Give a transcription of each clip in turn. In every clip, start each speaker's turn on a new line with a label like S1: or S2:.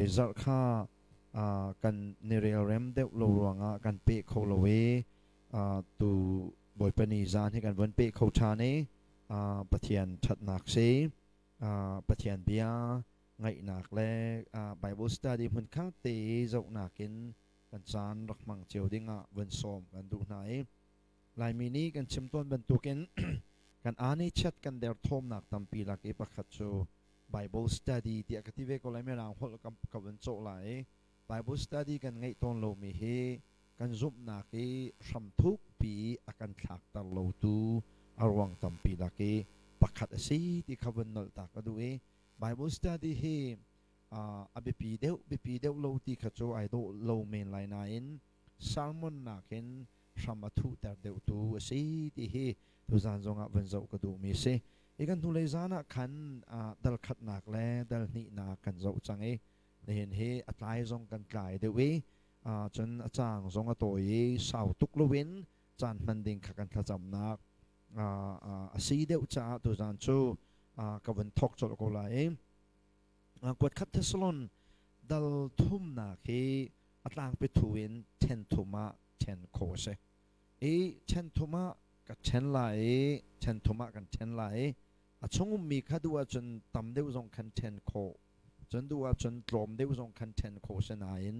S1: Zarh kha kan ni relrem deuh lo ruangah kan peh kho lo i tu Bawipa ni zan hi kan von peh kho ṭhan i Pathian ṭhatnak si. Pathian bia ngaihnak le Bible study hmun khat te i zohnak in kan caan rak hmang cio dingah von sawm kan duh hna i Laimi nih kan chim tawn bantukin kan aan i chiat kan derthawmnak tampi lak i pakhat cu Bible study tiah ka ti ve ko lai. Mirang holh ka vun cawh lai i Bible study kan ngeih tawn lomi hi kan zumhnak i hramthuk pi a kan thlakter lotu a ruang tampi lak i pakhat a si ti kha vun nolh ta ka duh i Bible study hi a biapi deuh biapi deuh lo ti kha cu ai dawh lo men lai nain sermon nakin hram a thuhter deuhtu a si ti hi tuzan zongah vun zoh ka duhmi a si. Hi kan hnulei zan ah khan dal khatnak le dal hnihnak kan zoh cang i nihin hi a tlai zong kan tlai deuh i cun a caang zong a tawi i sau tuk loin caan hman ding kha kan thlacamnak a si deuh caah tuzan cu ka vun thawk colh ko lai i kuat khat Thessalon dal thumnak hi a tlangpi thu in then thum ah then khawh a si. I then thum ah ka then lai i then thum ah kan then lai i a chung ummi kha duh ahcun tam deuh zong khan then khawh, cun duh ahcun tlawm deuh zong khan then khawh si nain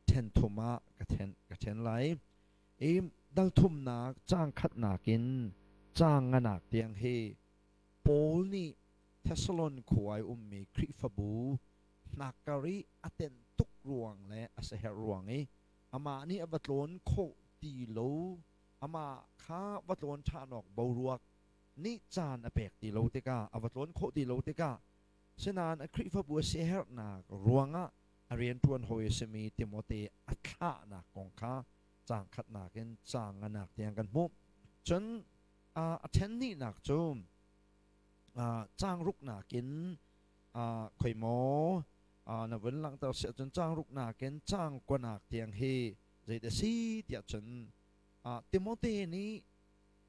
S1: then thum ah ka then lai. I dal thumnak caang khatnak in caang nganak tiang hi Paul nih Thessalon khua i ummi Khrihfabu hnakkar i a tenh tuk ruang le a siaherh ruang i amah nih a va tlawn khawh ti lo, amah kha va tlawn ṭhan awk boruak nih caan a pek ti lo tikah, a va tlawn khawh ti lo tikah, sinain a Khrihfabu a siaherhnak ruangah a rianṭuan hawi a simi Timote a thlahnak kong kha caang khatnak in caang nganak tiang kan hmuh. Cun a ṭhen hnihnak cu caang ruknak in khoi maw na vun langhter si ahcun caang ruknak in caang kuanak tiang hi zeidah si tiah cun Timote nih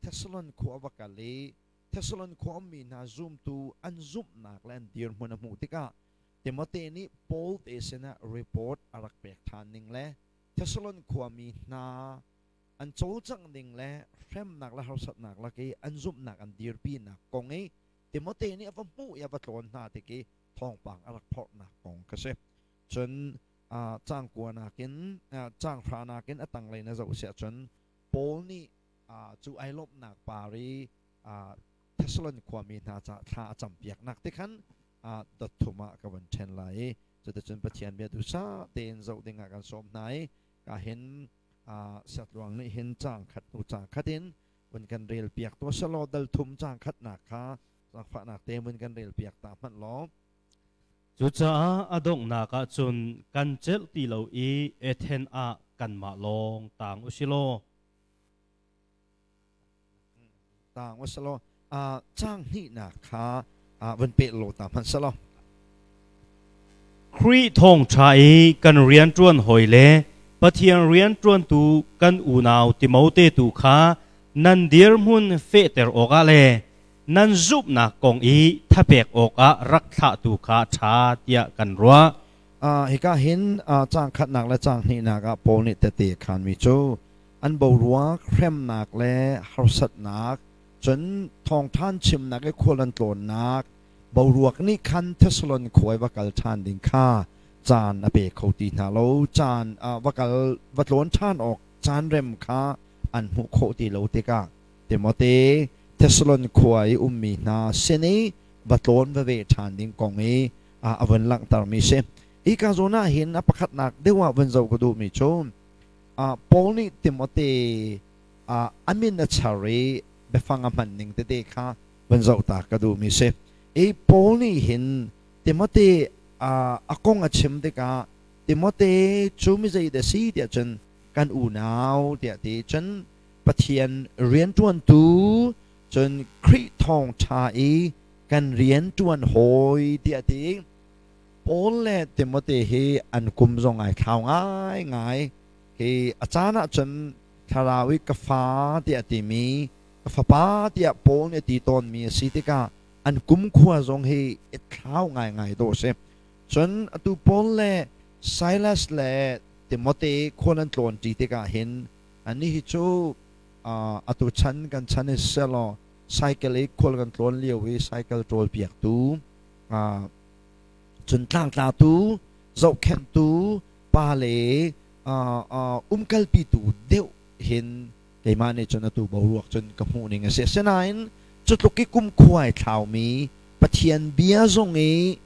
S1: Thessalon khua a va kal i Thessalon khua ummi hna zumtu an zumhnak le an dirhmun a hmuh tikah Timote nih Paul te sinah report a rak pek ṭhan ning le Thessalon khuami hna an cawlcangh ning le hremnak le harsatnak lak i an zumhnak an dirpinak kong i Timote nih a va hmuh i a va tlawn hna tik i thawngpang a rak phorhnak kong kha si. Cun caang kua nakin caang hra nakin a tanglei na zoh si ahcun Paul nih cu ai lawmhnak par i Thessalon khuami hna ca thla a campiaknak te khan dot thum ah ka van ṭhen lai i cuticun Pathian bia duhsah tein zoh dingah kan sawm hna i ka hin siatluang nih hin caang khat hnu caang khat in vun kan rel piak tuah selaw dal thum caang khatnak kha zaangfahnak te vun kan rel piak ta hmanh law.
S2: Cucaah a donghnak ah cun kan celh ti lo i Athen ah kanmah lawng taang u si law.
S1: Taang u si law caang hnihnak kha vun peh law ta hmanh selaw.
S2: Khrih thawngṭha i kan rianṭuan hawi le Pathian rianṭuantu kan unau Timote tu kha nan dirhmun fehter awkah le nan zumhnak kong i thapek awkah rak thlahtu kha ṭha tiah kan ruah.
S1: Hika hin caang khatnak le caang hnihnak ah Paul nih tehte a khaanmi cu an boruak hremnak le harsatnak, cun thawngṭhan chimnak i khual an tlawnnak boruak nih khan Thessalon khua i va kal ṭhan ding kha caan a pe kho ti hna lo. Caan va kal va tlawn ṭhan awk caan rem kha an hmuh khawh ti lo tikah Timote Thessalon khua i ummi hna sin i va tlawn va ve ṭhan ding kong i a vun langhtermi si. Hi ka zawn ah hin a pakhatnak deuh ah vun zoh ka duhmi cu Paul nih Timote a min a char i biafang a hman ning tete kha vun zoh ta ka duhmi si. I Paul nih hin Timote a kong a chim tikah Timote cu mi zei dah si tiah cun kan unau tiah ti, cun Pathian rianṭuantu, cun Khrih thawngṭha i kan rianṭuan hawi tiah ti. Paul le Timote hi an kum zong ai thlau ngaingai. Hi a caan ah cun thlarau i ka fa tiah timi, ka fapa tiah Paul nih a ti tawnmi a si tikah an kumkhua zong hi i thlau ngaingai dawh a si. Cun atu Paul le Silas le Timote khual an tlawn ṭi tikah hin annih hi cu atu chan kan chan in selaw cycle i khual kan tlawn lio i cycle ṭawl piaktu, cun tlangtlatu, zohkhenhtu, pa le umkalpitu deuh hin keimah nih cun atu boruak cun ka hmuh ning a si. Asinain cu tluk i kumkhua ai thlaumi Pathian bia zong i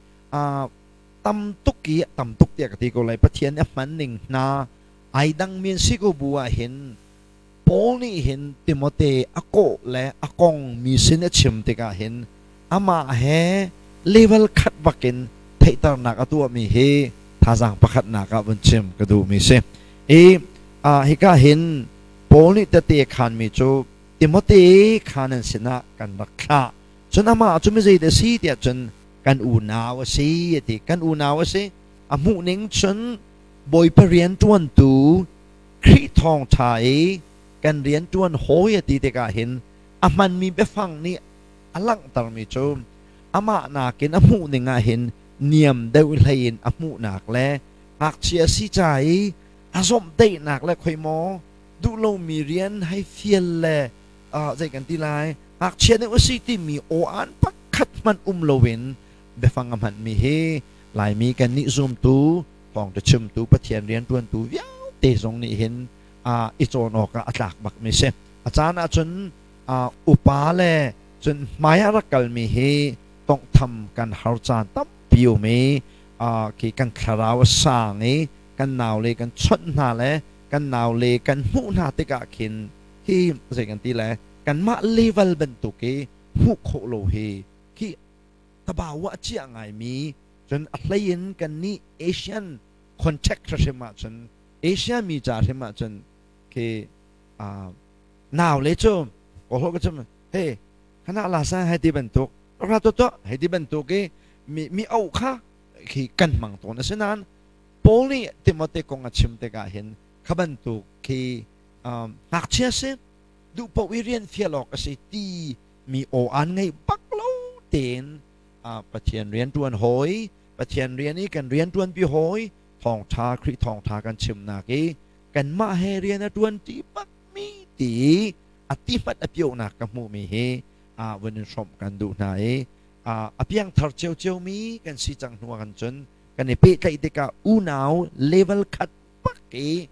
S1: tam tuk i tam tuk tiah ka ti ko lai, Pathian nih a hman ning hna ai dangmi an si ko bu ah hin Paul nih hin Timote a kawh le a kong mi sin a chim tikah hin amah he level khat bakin theihternak a tuahmi hi thazaang pakhatnak ah vun chim ka duhmi si. I hika hin Paul nih tete a khanmi cu Timote kha nan sinah kan rak thlah. Cun amah cu mi zeidah a si tiah cun kan unau a si a ti. Kan unau a si. A hmuhning cun Bawipa rianṭuantu Khrih thawngṭha i kan rianṭuan hawi a ti tikah hin a hmanmi biafang nih a langhtermi cu amah nakin a hmuhning ah hin niam deuh hlei in a hmuhnak le ngakchia si ca i a zawmhtaihnak le khoi maw duh lomi rian hei fial le zei kan ti lai, ngakchia nih usi timi aw-an pakhat hmanh um loin biafang a hmanmi hi Laimi kan nih zumtu, thawngṭha chimtu, Pathian rianṭuantu vialte zong nih hin i cawn awkah a tlak bakmi si. A caan ahcun upa le cun hmai ah rak kalmi hi tawnghtham kan har caan tampi um i khi kan thlarau a sang i kan naule kan chawnh hna le kan naule kan hmuh hna tikah khin hi zei kan ti le kanmah level bantuk i hmuh khawh lo hi khi tabawa cia ngaimi. Cun a hlei in kannih Asian contact hrim ahcun, Asia mi ca hrim ahcun khi naule cu ko ka chim hey khana la sa hei ti bantuk ra to to hei ti bantuk i mi mi au kha khi kan hmang tawn. Asinain Paul nih Timote kong a chim tikah hin kha bantuk khi ngakchia si duh paoh i rian fial awk a si ti mi aw an ngei bak lo tein Pathian rian ṭuan hawi, Pathian rian i kan rian ṭuanpi hawi, thawngṭha, Khrih thawngṭha kan chimnak i kanmah he rian a ṭuanṭi bakmi ti a ti hmanh a pionak ka hmuhmi hi vun in hrawmh kan duh hna i a piangthar ciocio mi kan si cang hnu ah cun kan i pehtlaih tikah unau level khat bak i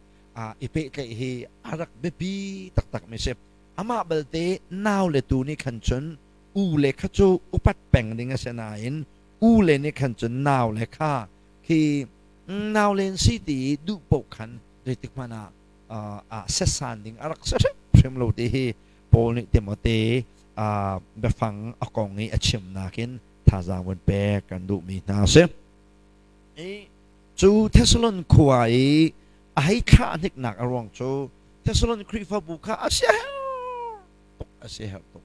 S1: i pehtlaih hi a rak biapi taktak mi si. Amah balte nau le tu nih khan cun u le kha cu upat peng ding a si nain u le nih khan cun nau le kha khi nau len si ti duh paoh khan zeitik hmanh ah ah setsan ding a rak si hrimhrim lo ti hi Paul nih Timote biafang a kong i a chimnak in thazaang vun pek kan duhmi hna a si. Cu Thessalon khua i a hei thlah hniknak a ruang cu Thessalon Khrihfabu kha a siaherh tuk, a siaherh tuk.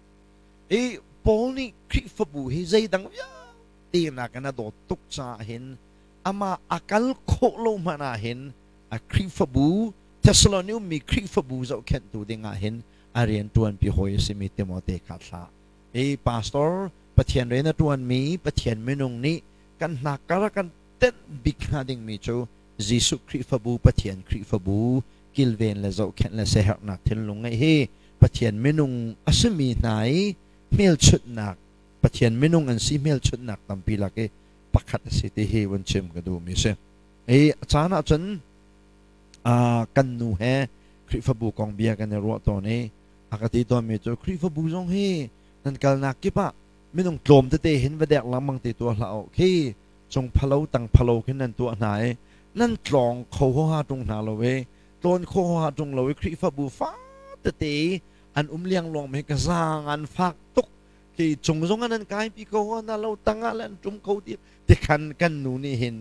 S1: I Paul nih Khrihfabu hi zeidang vialte nakin a dawt tuk caah hin amah a kal khawh lo hmanh ah hin a Khrihfabu, Thessalon ummi Khrihfabu zohkhenhtu ding ah hin a rian ṭuanpi hawi a simi Timote kha thlah. Hi pastor, Pathian rian a ṭuanmi Pathian minung nih kan hnakkar a kan tenh bik hnga dingmi cu Jesuh Khrihfabu, Pathian Khrihfabu kilven le zohkhenh le siaherhnak thinlung ngeih hi Pathian minung a simi hna i hmelchunhnak, Pathian minung an si hmelchunhnak tampi lak i pakhat a si ti hi vun chim ka duhmi si. Hi a caan ahcun kan nu he Khrihfabu kong bia kan i ruah tawn i a ka ti tawnmi cu Khrihfabu zong hi nan kalnak kip ah minung tlawm tete hin va dek lengmang te tuah hlah u, khi cung phalo tang phalo khin nan tuah hna i nan tlawng kho huaha ṭung hna lo i tlawn kho huaha ṭung lo i Khrihfabu fa tete an um liangluang mi ka zaang an fak tuk, khi cung zong an kai pi ko na lo, tang ah le an ṭum kho ti ti khan kan nu nih hin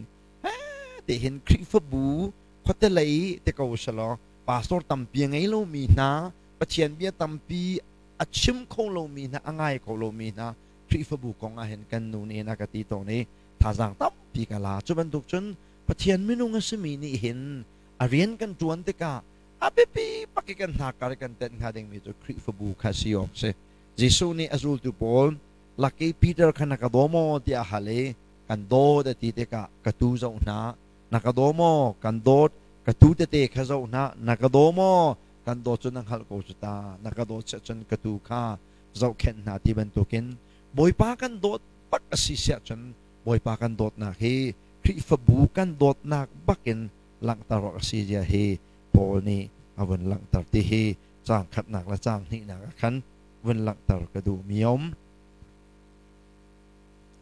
S1: ti hin Khrihfabu khuate lei te ko selaw pastor tampi a ngei lomi hna, Pathian bia tampi a chim kho lomi hna, a ngai kho lomi hna Khrihfabu kong ah hin kan nu nih hin a ka ti tawn i thazaang tampi ka la. Cu bantuk cun Pathian minung a simi nih hin a rian kan ṭuan tikah a biapi bak i kan hnakar i kan tenh hnga dingmi cu Khrihfabu kha si awk si. Jesuh nih a zultu pawl lak i Peter kha na ka daw maw tiah a hal i Kan dawt a ti tikah ka tuu zoh hna, na ka daw maw? Kan dawt. Ka tuu tete kha zoh hna, na ka daw maw? Kan dawt cu na hngalh ko cu ta. Na ka dawt siah cun ka tuu kha zohkhenh hna ti bantukin Bawipa kan dawt bak a si siah cun Bawipa kan dawtnak hi Khrihfabu kan dawtnak bakin langhter awk a si zia hi Paul nih a vun langhter ti hi caang khatnak le caang hnihnak ah khan vun langhter ka duhmi a um.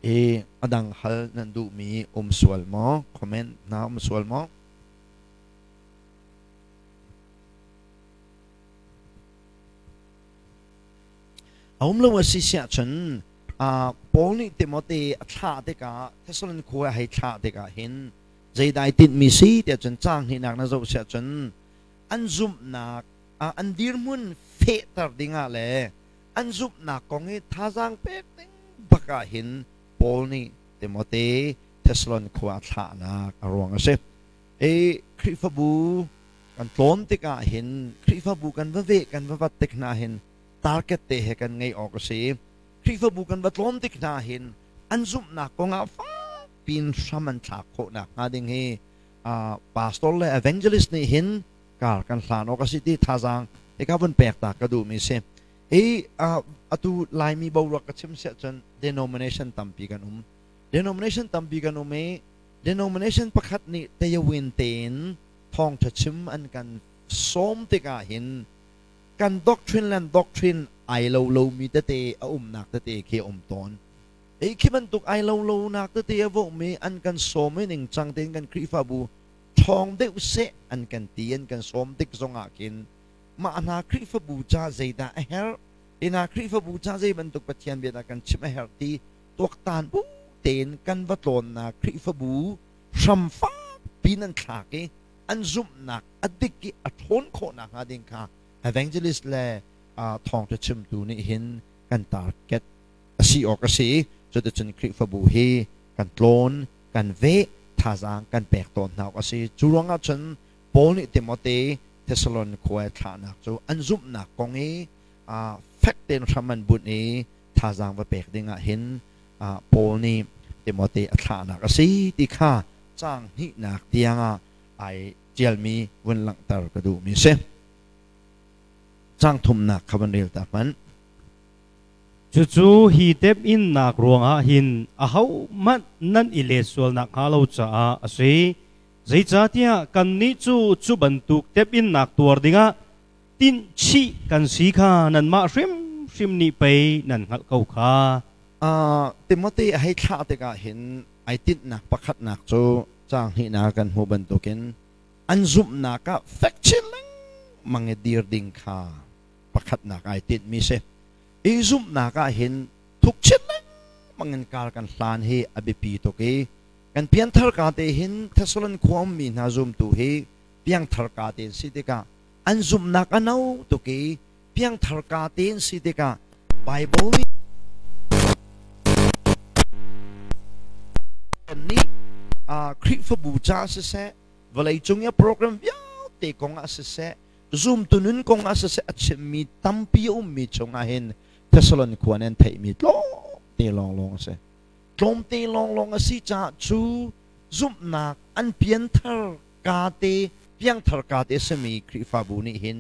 S1: I a dang hal nan duhmi um sual maw? Comment hna um sual maw? A um lo a si siah cun Paul nih Timote a thlah tikah Thessalon khua a hei thlah tikah hin zeidah ai tinhmi si tiah cun caang hnihnak na zoh siah cun an zumhnak an dirhmun fehter dingah le an zumhnak kong i thazaang pek ding bak ah hin Paul nih Timote Thessalon khua a thlahnak a ruang a si. I Khrihfabu kan tlawn tikah hin Khrihfabu kan va veh kan va vat tik hna hin target te he kan ngeih awk a si. Khrihfabu kan va tlawn tik hna hin an zumhnak kong ah fak piin hram an thlak khawh nakhnga ding hi pastor le evangelist nih hin kar kan hlan awk a si ti thazaang hika vun pek ta ka duhmi si. Hi atu Laimi boruak ka chim siah cun denomination tampi kan um. Denomination tampi kan um i denomination pakhat nih tayawin tein thawngṭha chim an kan sawm tikah hin kan doctrine le doctrine ai lo lomi tete a umnak tete khi a um tawn. Hi khi bantuk ai lo lonak tete a vohmi an kan sawm i ningcang tein kan Khrihfabu ṭhawng deuh seh an kan ti an kan sawm tik zongah khin mah hna Khrihfabu ca zeidah a herh hi hna Khrihfabu ca zei bantuk Pathian bia dah kan chim a herh ti tuaktan bu tein kan va tlawnnak Khrihfabu hram fakpi nan thlak i an zumhnak a dik i a ṭhawn khawh nakhnga ding kha evangelist le thawngṭha chimtu nih hin kan target a si awk a si. Cuticun Khrihfabu hi kan tlawn kan veh thazaang kan pek tawn hna awk a si. Cu ruangah cun Paul nih Timote Thessalon khua i thlahnak cu an zumhnak kong i fek tein hram an bunh i thazaang va pek dingah hin Paul nih Timote a thlahnak a si ti kha caang hnihnak tiangah ai ṭialmi vun langhter ka duhmi a si. Caang thumnak kha van rel ta hmanh.
S2: Cucu hi temhinnak ruangah hin ahohmanh nan i let sual nakhnga lo caah a si. Zeicahtiah kannih cu cu bantuk temhinnak tuar dingah tinhchih kan si kha nanmah hrimhrim nih pei nan hngalh ko kha.
S1: Timote a hei thlah tikah hin ai tinhnak pakhatnak cu caang hnihnak kan hmuh bantukin an zumhnak ah fek chin lengmang i dir ding kha pakhatnak ai tinhmi si. I zumhnak ah hin thuk chin lengmang in kar kan hlan hi a biapi tuk i kan pianthar ka te hin Thessalon khua ummi hna zumtu hi piangthar ka tein si tikah an zumhnak a no tuk i piangthar ka tein si tikah Bible nih nih Khrihfabu ca siseh vawleicung i a program vialte kong ah siseh zumtu nun kong ah siseh a chimmi tampi a ummi chungah hin Thessalon khua nih an theihmi tlawmte lawnglawng a si. Tlawmte lawnglawng a si caah cu zumhnak an pianthar kate piangthar kate a simi Khrihfabu nih hin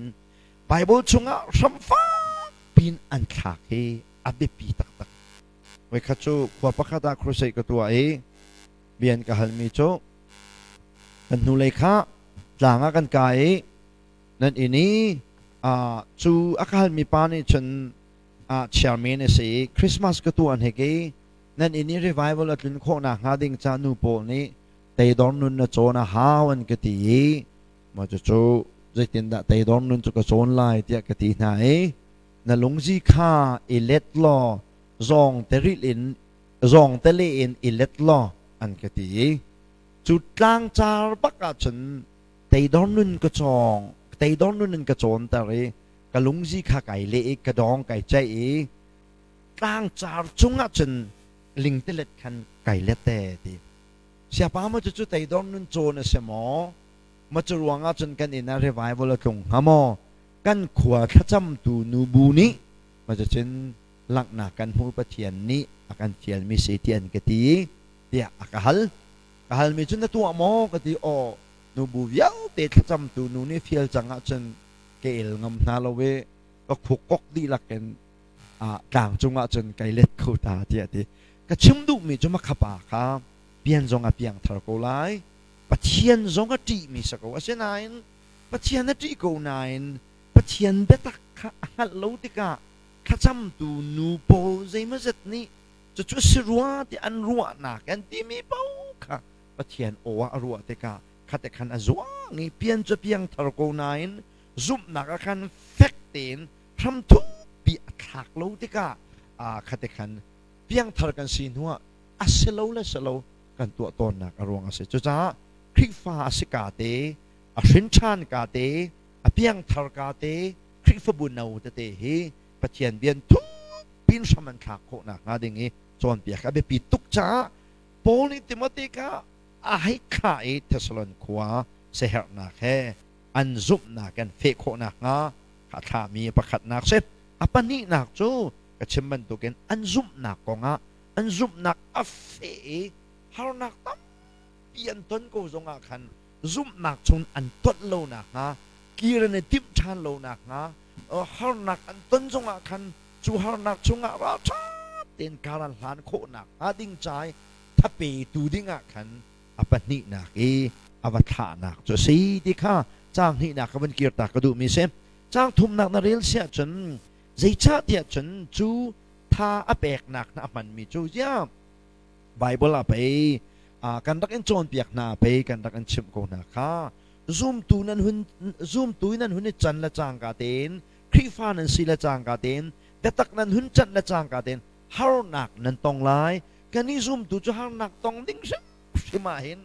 S1: Bible chungah hramfak pin an thlak hi a biapi taktak. Voikhat cu khua pakhat ah crusade ka tuah i bia an ka halmi cu kan hnulei kha tlang ah kan kai i nan inn i cu a ka halmi pa nih cun chairman a si i Christmas ka tuah hnek i nan inn i revival a tlun khawh nakhnga ding ca nu pawl nih teidor nun na cawn a hau an ka ti i mah cucu zeitindah teidor nun cu ka cawn lai tiah ka ti hna i na lungzi kha i let law zawng te rilh in zawng te le in i let law an ka ti i cu tlangcar bak ahcun teidor nun ka cawng teidor nun in ka cawnter i ka lungzi kha kai leh i ka dawng kai ceih i tlangcar cungah cun lingtelet khan kai let te ti siapa ma cu cu teidor nun cawn a si maw ma cu ruangah cun kan inn ah revival a tlung hnga maw kan khua thlacamtu nubu nih ma cu cun langhnak kan hmu Pathian nih a kan fialmi si ti an ka ti. Tiah a ka hal. Ka halmi cu na tuah maw ka ti. Aw, nubu vialte thlacamtu nu nih fial cang ahcun ka el ngam hna lo i ka khuk kok dihlak in tlang cungah cun kai let kho ta tiah ti. Ka chim duhmi cu makhapa kha pian zong a piang thar ko lai. Pathian zong a ṭihmi si ko. Asinain Pathian a ṭih ko nain Pathian biatak kha a hngalh lo tikah thlacamtu nu pawl zeimawzet nih cucu a si rua ti an ruahnak an timi paoh kha Pathian aw ah a ruah tikah khate khan a zuang i pian cu piang thar ko nain zumhnak ah khan fek tein hram thukpi a thlak lo tikah khate khan piangthar kan si hnuah a si lo le si lo kan tuah tawnnak a ruang a si. Cucaah Khrihfa a si ka te, a hrin ṭhan ka te, a piangthar ka te, Khrihfabu no tete hi Pathian bian thukpin hram an thlak khawh nakhnga ding i cawnpiak a biapi tuk caah Paul nih Timote kha a hei thlah i Thessalon khua siaherhnak he an zumhnak an feh khawh nakhnga a thlahmi pakhatnak si. A pahnihnak cu ka chim bantukin an zumhnak kongah an zumhnak a feh i harnak tampi an ton ko zongah khan zumhnak chung an tonh lo nakhnga kir an i timh ṭhan lo nakhnga harnak an ton zongah khan cu harnak chungah ralṭha tein kar an hlan khawh nakhnga ding ca i thapetu dingah khan a pahnihnak i a va thlahnak cu a si ti kha caang hnihnak ka vun kirtak ka duhmi si. Caang thumnak na rel siah cun zeicahtiah cun cu tha a peknak hna a hmanmi cu ziah Bible ah pei kan rak in cawnpiak hna pei kan rak in chimh ko hna kha zumtu nan hun zumtu nan hun i can le cangka tein Khrihfa nan si le cangka tein biatak nan hun canh le cangka tein harnak nan tong lai. Kan i zumtu cu harnak tong ding hrimhrim ah hin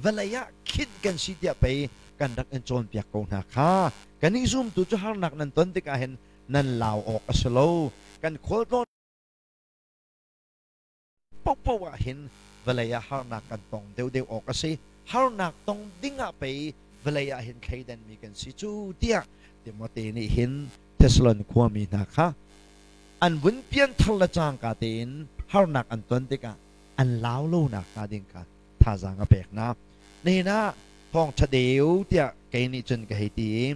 S1: vawlei ah khinh kan si tiah pei kan rak in cawnpiak ko hna kha. Kan i zumtu cu harnak nan ton tikah hin nan lau awk a si lo. Kan khualtlawn paohpaoh ah hin vawlei ah harnak kan tong deuhdeuh awk a si. Harnak tong ding ah pei vawlei ah hin thleidanmi kan si cu tiah Timote nih hin Thessalon khuami hna kha an vun pianthar le cangka tein harnak an ton tikah an lau lo nakhnga ding kha thazaang a pek hna. Nihin ah thawngṭha deu tiah kei nih cun ka hei ti i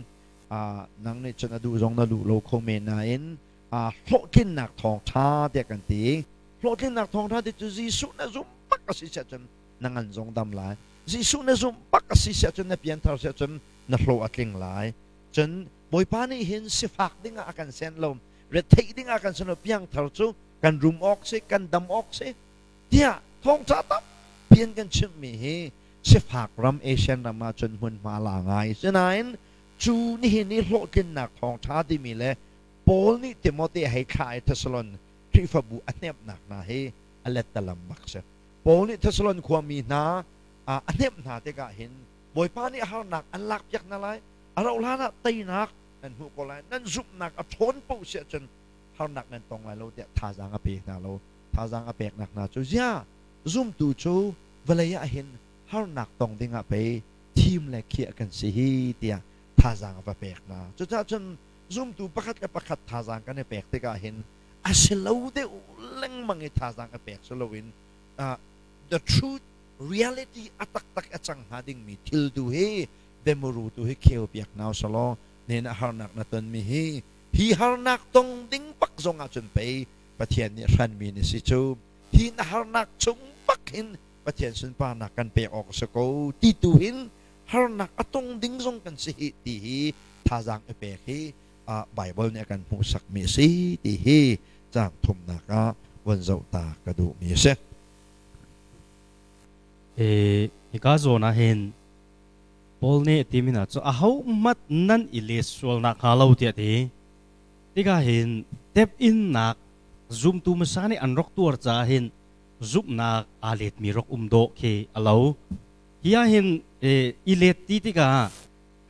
S1: nang nih cun a duh zong na duh lo kho men nain hlawhtlinnak thawngṭha tiah kan ti. Hlawhtlinnak thawngṭha ti cu Jesuh na zumh bak a si siah cun na ngan zong dam lai. Jesuh na zumh bak a si siah cun na pianthar siah cun na hlawh a tling lai. Cun Bawipa nih hin sifak dingah a kan sen lo, retheih dingah a kan sen lo, piangthar cu kan rum awk si, kan dam awk si tiah thawngṭha tampi an kan chimhmi hi sifak ram Asian ram ah cun hmunhma la ngai. Sinain cu nihin i hlawhtlinnak thawngṭha timi le Paul nih Timote hei thlah i Thessalon Khrihfabu a hnemhnak hna hi a lettalam bak si. Paul nih Thessalon khuami hna a hnemh hna tikah hin Bawipa nih harnak an lakpiak hna lai, a rauh hlan ah teinak nan hmuh ko lai, nan zumhnak a ṭhawn paoh si ahcun harnak nan tong lai lo tiah thazaang a pe hna lo. Thazaang a peknak hna cu ziah zumtu cu vawlei ah hin harnak tong dingah pei thim le khiah kan si hi tiah thazaang a va pek hna. Cucaah cun zumtu pakhat le pakhat thazaang kan i pek tikah hin a si lo deuh lengmang i thazaang a pek si loin the truth reality a taktak a cang hnga dingmi thil tu hi demuru tu hi kheu piak hna usalaw nen a harnak na tonmi hi hi harnak tong ding bak zong ah cun pei Pathian nih hranmi na si cu hi na harnak chung bak hin Pathian sunparnak kan pek awk a si ko ti tu hin harnak a tong ding zong kan si hi ti hi thazaang i pek hi Bible nih a kan hmuhsakmi a si ti hi caang thumnak ah von zoh ta ka duhmi a si.
S2: Hika zawn ah hin Paul nih timi hna cu ahohmanh nan i let sual nakhnga lo tiah a ti. Tikah hin tep-innak zumtu hmasa nih an rak tuar caah hin zumhnak aa letmi rak um dawh khi a lo. Hi ah hin i let ti tikah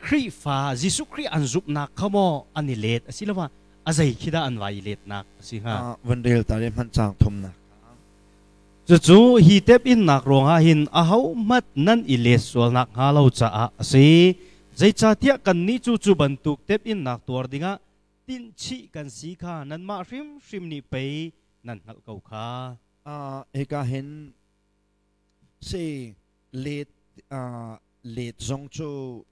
S2: Khrihfa Jesuh Khrih an zumhnak kha maw an i let asiloah a zei khi dah an vai i letnak a si hnga?
S1: Van rel ta le hmanh caang thumnak.
S2: Cucu hi tep-innak ruangah hin ahohmanh nan i let sual nakhnga lo caah a si. Zeicahtiah kannih cu cu bantuk tep-innak tuar dingah tinhchih kan si kha nanmah hrimhrim nih pei nan hngalh ko kha.
S1: Hika hin Si let let zong cu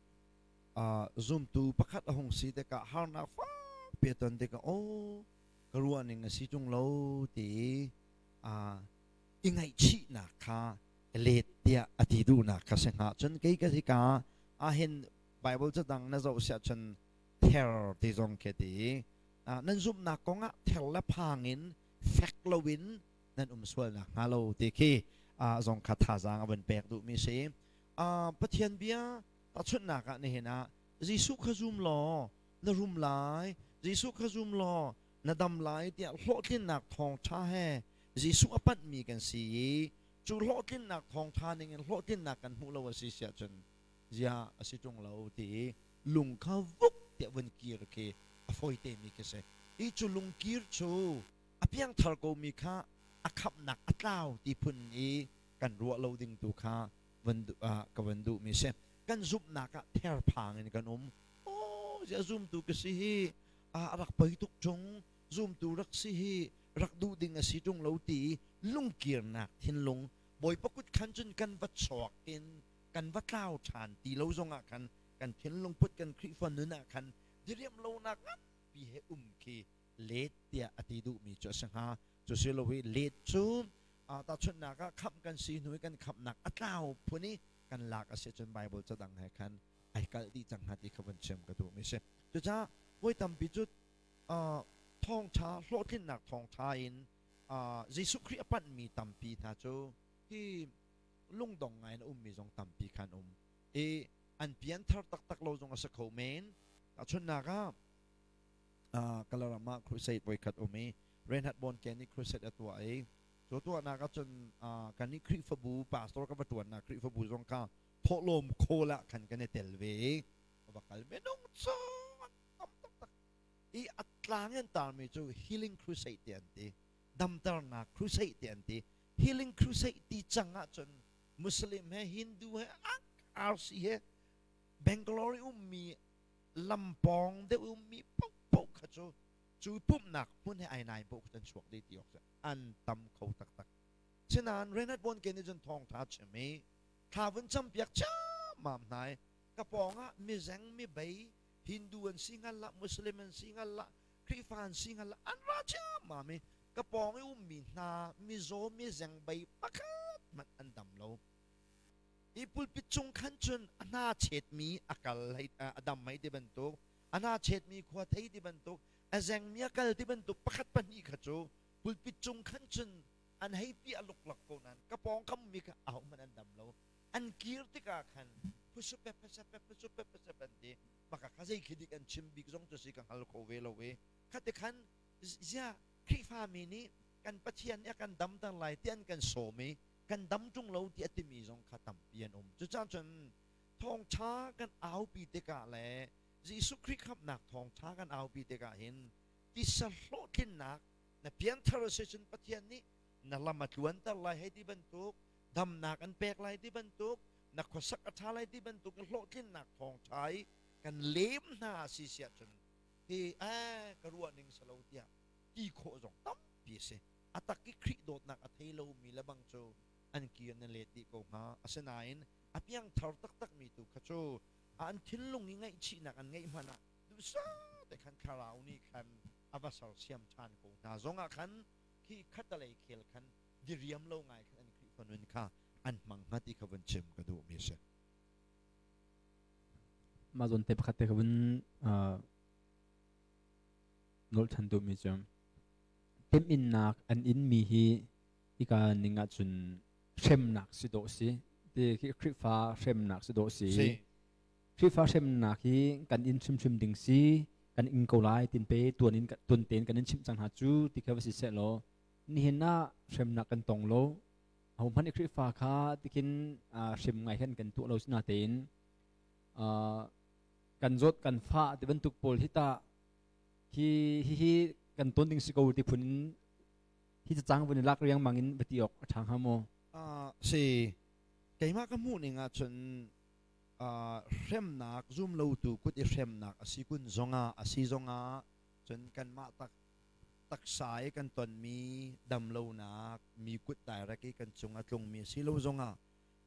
S1: zumtu pakhat a hung si tikah harnak fakpi a ton tikah aw ka ruahning a si ṭung lo ti i ngaihchihnak kha let tiah a ti duhnak kha si hnga. Cun kei ka hika ahhin Bible cadang na zoh siah cun ther ti zong khi ti nan zumhnak kongah ther le phang in fek loin nan um sual nak hnga lo ti khi zong kha thazaang a van pek duhmi si. Pathian bia tahchunhnak ah nihin ah Jesuh kha zum law na rum lai, Jesuh kha zum law na dam lai tiah hlawhtlinnak thawngṭha he Jesuh a panhmi kan si i cu hlawhtlinnak thawngṭha ningin hlawhtlinnak kan hmuh lo a si siah cun zia a si ṭung lo ti i lung kha vuk tiah vun kir khi a fawite mi khi si. Hi cu lungkir cu a piangthar komi kha a khamhnak a tlau ti phun i kan ruah lo ding tu kha van ka van duhmi si. Kan zumhnak ah therphang in kan um. Aw, ziah zumtu ka si hi a rak poi tuk ṭung, zumtu rak si hi rak duh ding a si ṭung lo ti lungkirnak thinlung Bawipa kut khan cun kan va chuak in kan va tlau ṭhan ti lo zongah khan kan thinlung put kan Khrihfa nun ah khan diriam lonak nganpi he um khi let tiah a ti duhmi cu a si hnga. Cu si lo i let cu tahchunhnak ah khamh kan si hnu i kan khamhnak a tlau phun i kan lak a si cun Bible cadang he khan ai kalh dih cang hnga ti kha van chim ka duhmi si. Cucaah voi tampi cu thawngṭha hlawhtlinnak thawngṭha in Jesuh Khrih a panhmi tampi hna cu hi lungdong ngai in a ummi zong tampi khan um i an pianthar taktak lo zong a si kho men. Tahchunhnak ah Kalaram ah crusade voikhat um i Reinhard Bonnke nih crusade a tuah i cu tuahnak ahcun kan nih Khrihfabu pastor ka va ṭuannak Khrihfabu zong kha thawhlawm khawl ah khan kan i tel ve i va kal minung cu an tam taktak i a tlang in tarmi cu healing crusade ti an ti, damternak crusade ti an ti. Healing crusade ti cang ahcun Muslim he Hindu he RC he Bangalore i ummi lampawng deuh ummi paohpaoh kha cu cu pumhnak hmun he ai nai paoh kha an chuak dih ti awk an tam kho taktak. Sinain Reinhard Bonnke nih cun thawngṭha chim i thla vun campiak ciammam hna i ka pawngah mizeng mibei Hindu an si hngal lah, Muslim an si hngal lah, Khrihfa an si hngal lah, an ra ciammam i ka pawng i ummi hna mizaw mizeng bei pakhat hmanh an dam lo. I pulpit cung khan cun a hna chetmi a kal hei a dam hei ti bantuk, a hna chetmi khua thei ti bantuk, a zengmi a kal ti bantuk pakhat pahnih kha cu pulpit cung khan cun an hei piah luklak ko nain ka pawngkam mi kha ahohmanh an dam lo. An kir tikah khan phusupe phusape phusupe phusape an ti. Maka kha zei khi dik an chim bik zong cu si ka hngal kho ve lo i khate khan zia Khrihfami nih kan Pathian nih a kan damter lai ti an kan sawm i kan dam ṭung lo ti a timi zong kha tampi an um. Cucaah cun thawngṭha kan aupi tikah le Jesuh Khrih khamhnak thawngṭha kan aupi tikah hin tisa hlawhtlinnak na pianthar a si cun Pathian nih na lam a tluanter lai hei ti bantuk, damnak an pek lai ti bantuk, na khuasak a ṭha lai ti bantuk hlawhtlinnak thawngṭha i kan lem hna a si siah cun hi ka ruah ning si lo tiah ti khawh zong tampi a si. A tak i Khrih dawtnak a thei lomi le bang cu an ki an i let dih ko hnga. Asinain a piangthar taktakmi tu kha cu an thinlung i ngaihchihnak an ngeih hmanh ah duhsah te khan thlarau nih khan a va sersiam ṭhan ko hna zongah khan khi khatalei khel khan diriam lo ngai khan an Khrihfa nun kha an hmang hnga ti kha vun chim ka duhmi a si.
S3: Mah zawn te pakhat te ka vun nolh ṭhan duhmi cu teminnak an inmi hi hika ning ahcun hremnak si dawh si ti khi Khrihfa hremnak si dawh si. Khrihfa hremnak hi kan in hrimhrim ding si, kan in ko lai tin pe tuan in tuan tein kan in chimh cang hna cu ti kha va si seh law nihin ah hremnak kan tong lo, ahohmanh i Khrihfa kha tikhin hrem ngai khan kan tuah lo si natein kan zawt kan fah ti bantuk pawl hi tah hi hi kan ton ding si ko ti phun in hi cacang vun i lak riangmang in va ti awk a ṭha hnga maw?
S1: Si, keimah ka hmuh ning ahcun hremnak zumlotu kut i hremnak a si kun zongah a si zongah cun kanmah tak taksa i kan tonmi damlonak mi kut direct i kan cung a tlungmi a si lo zongah.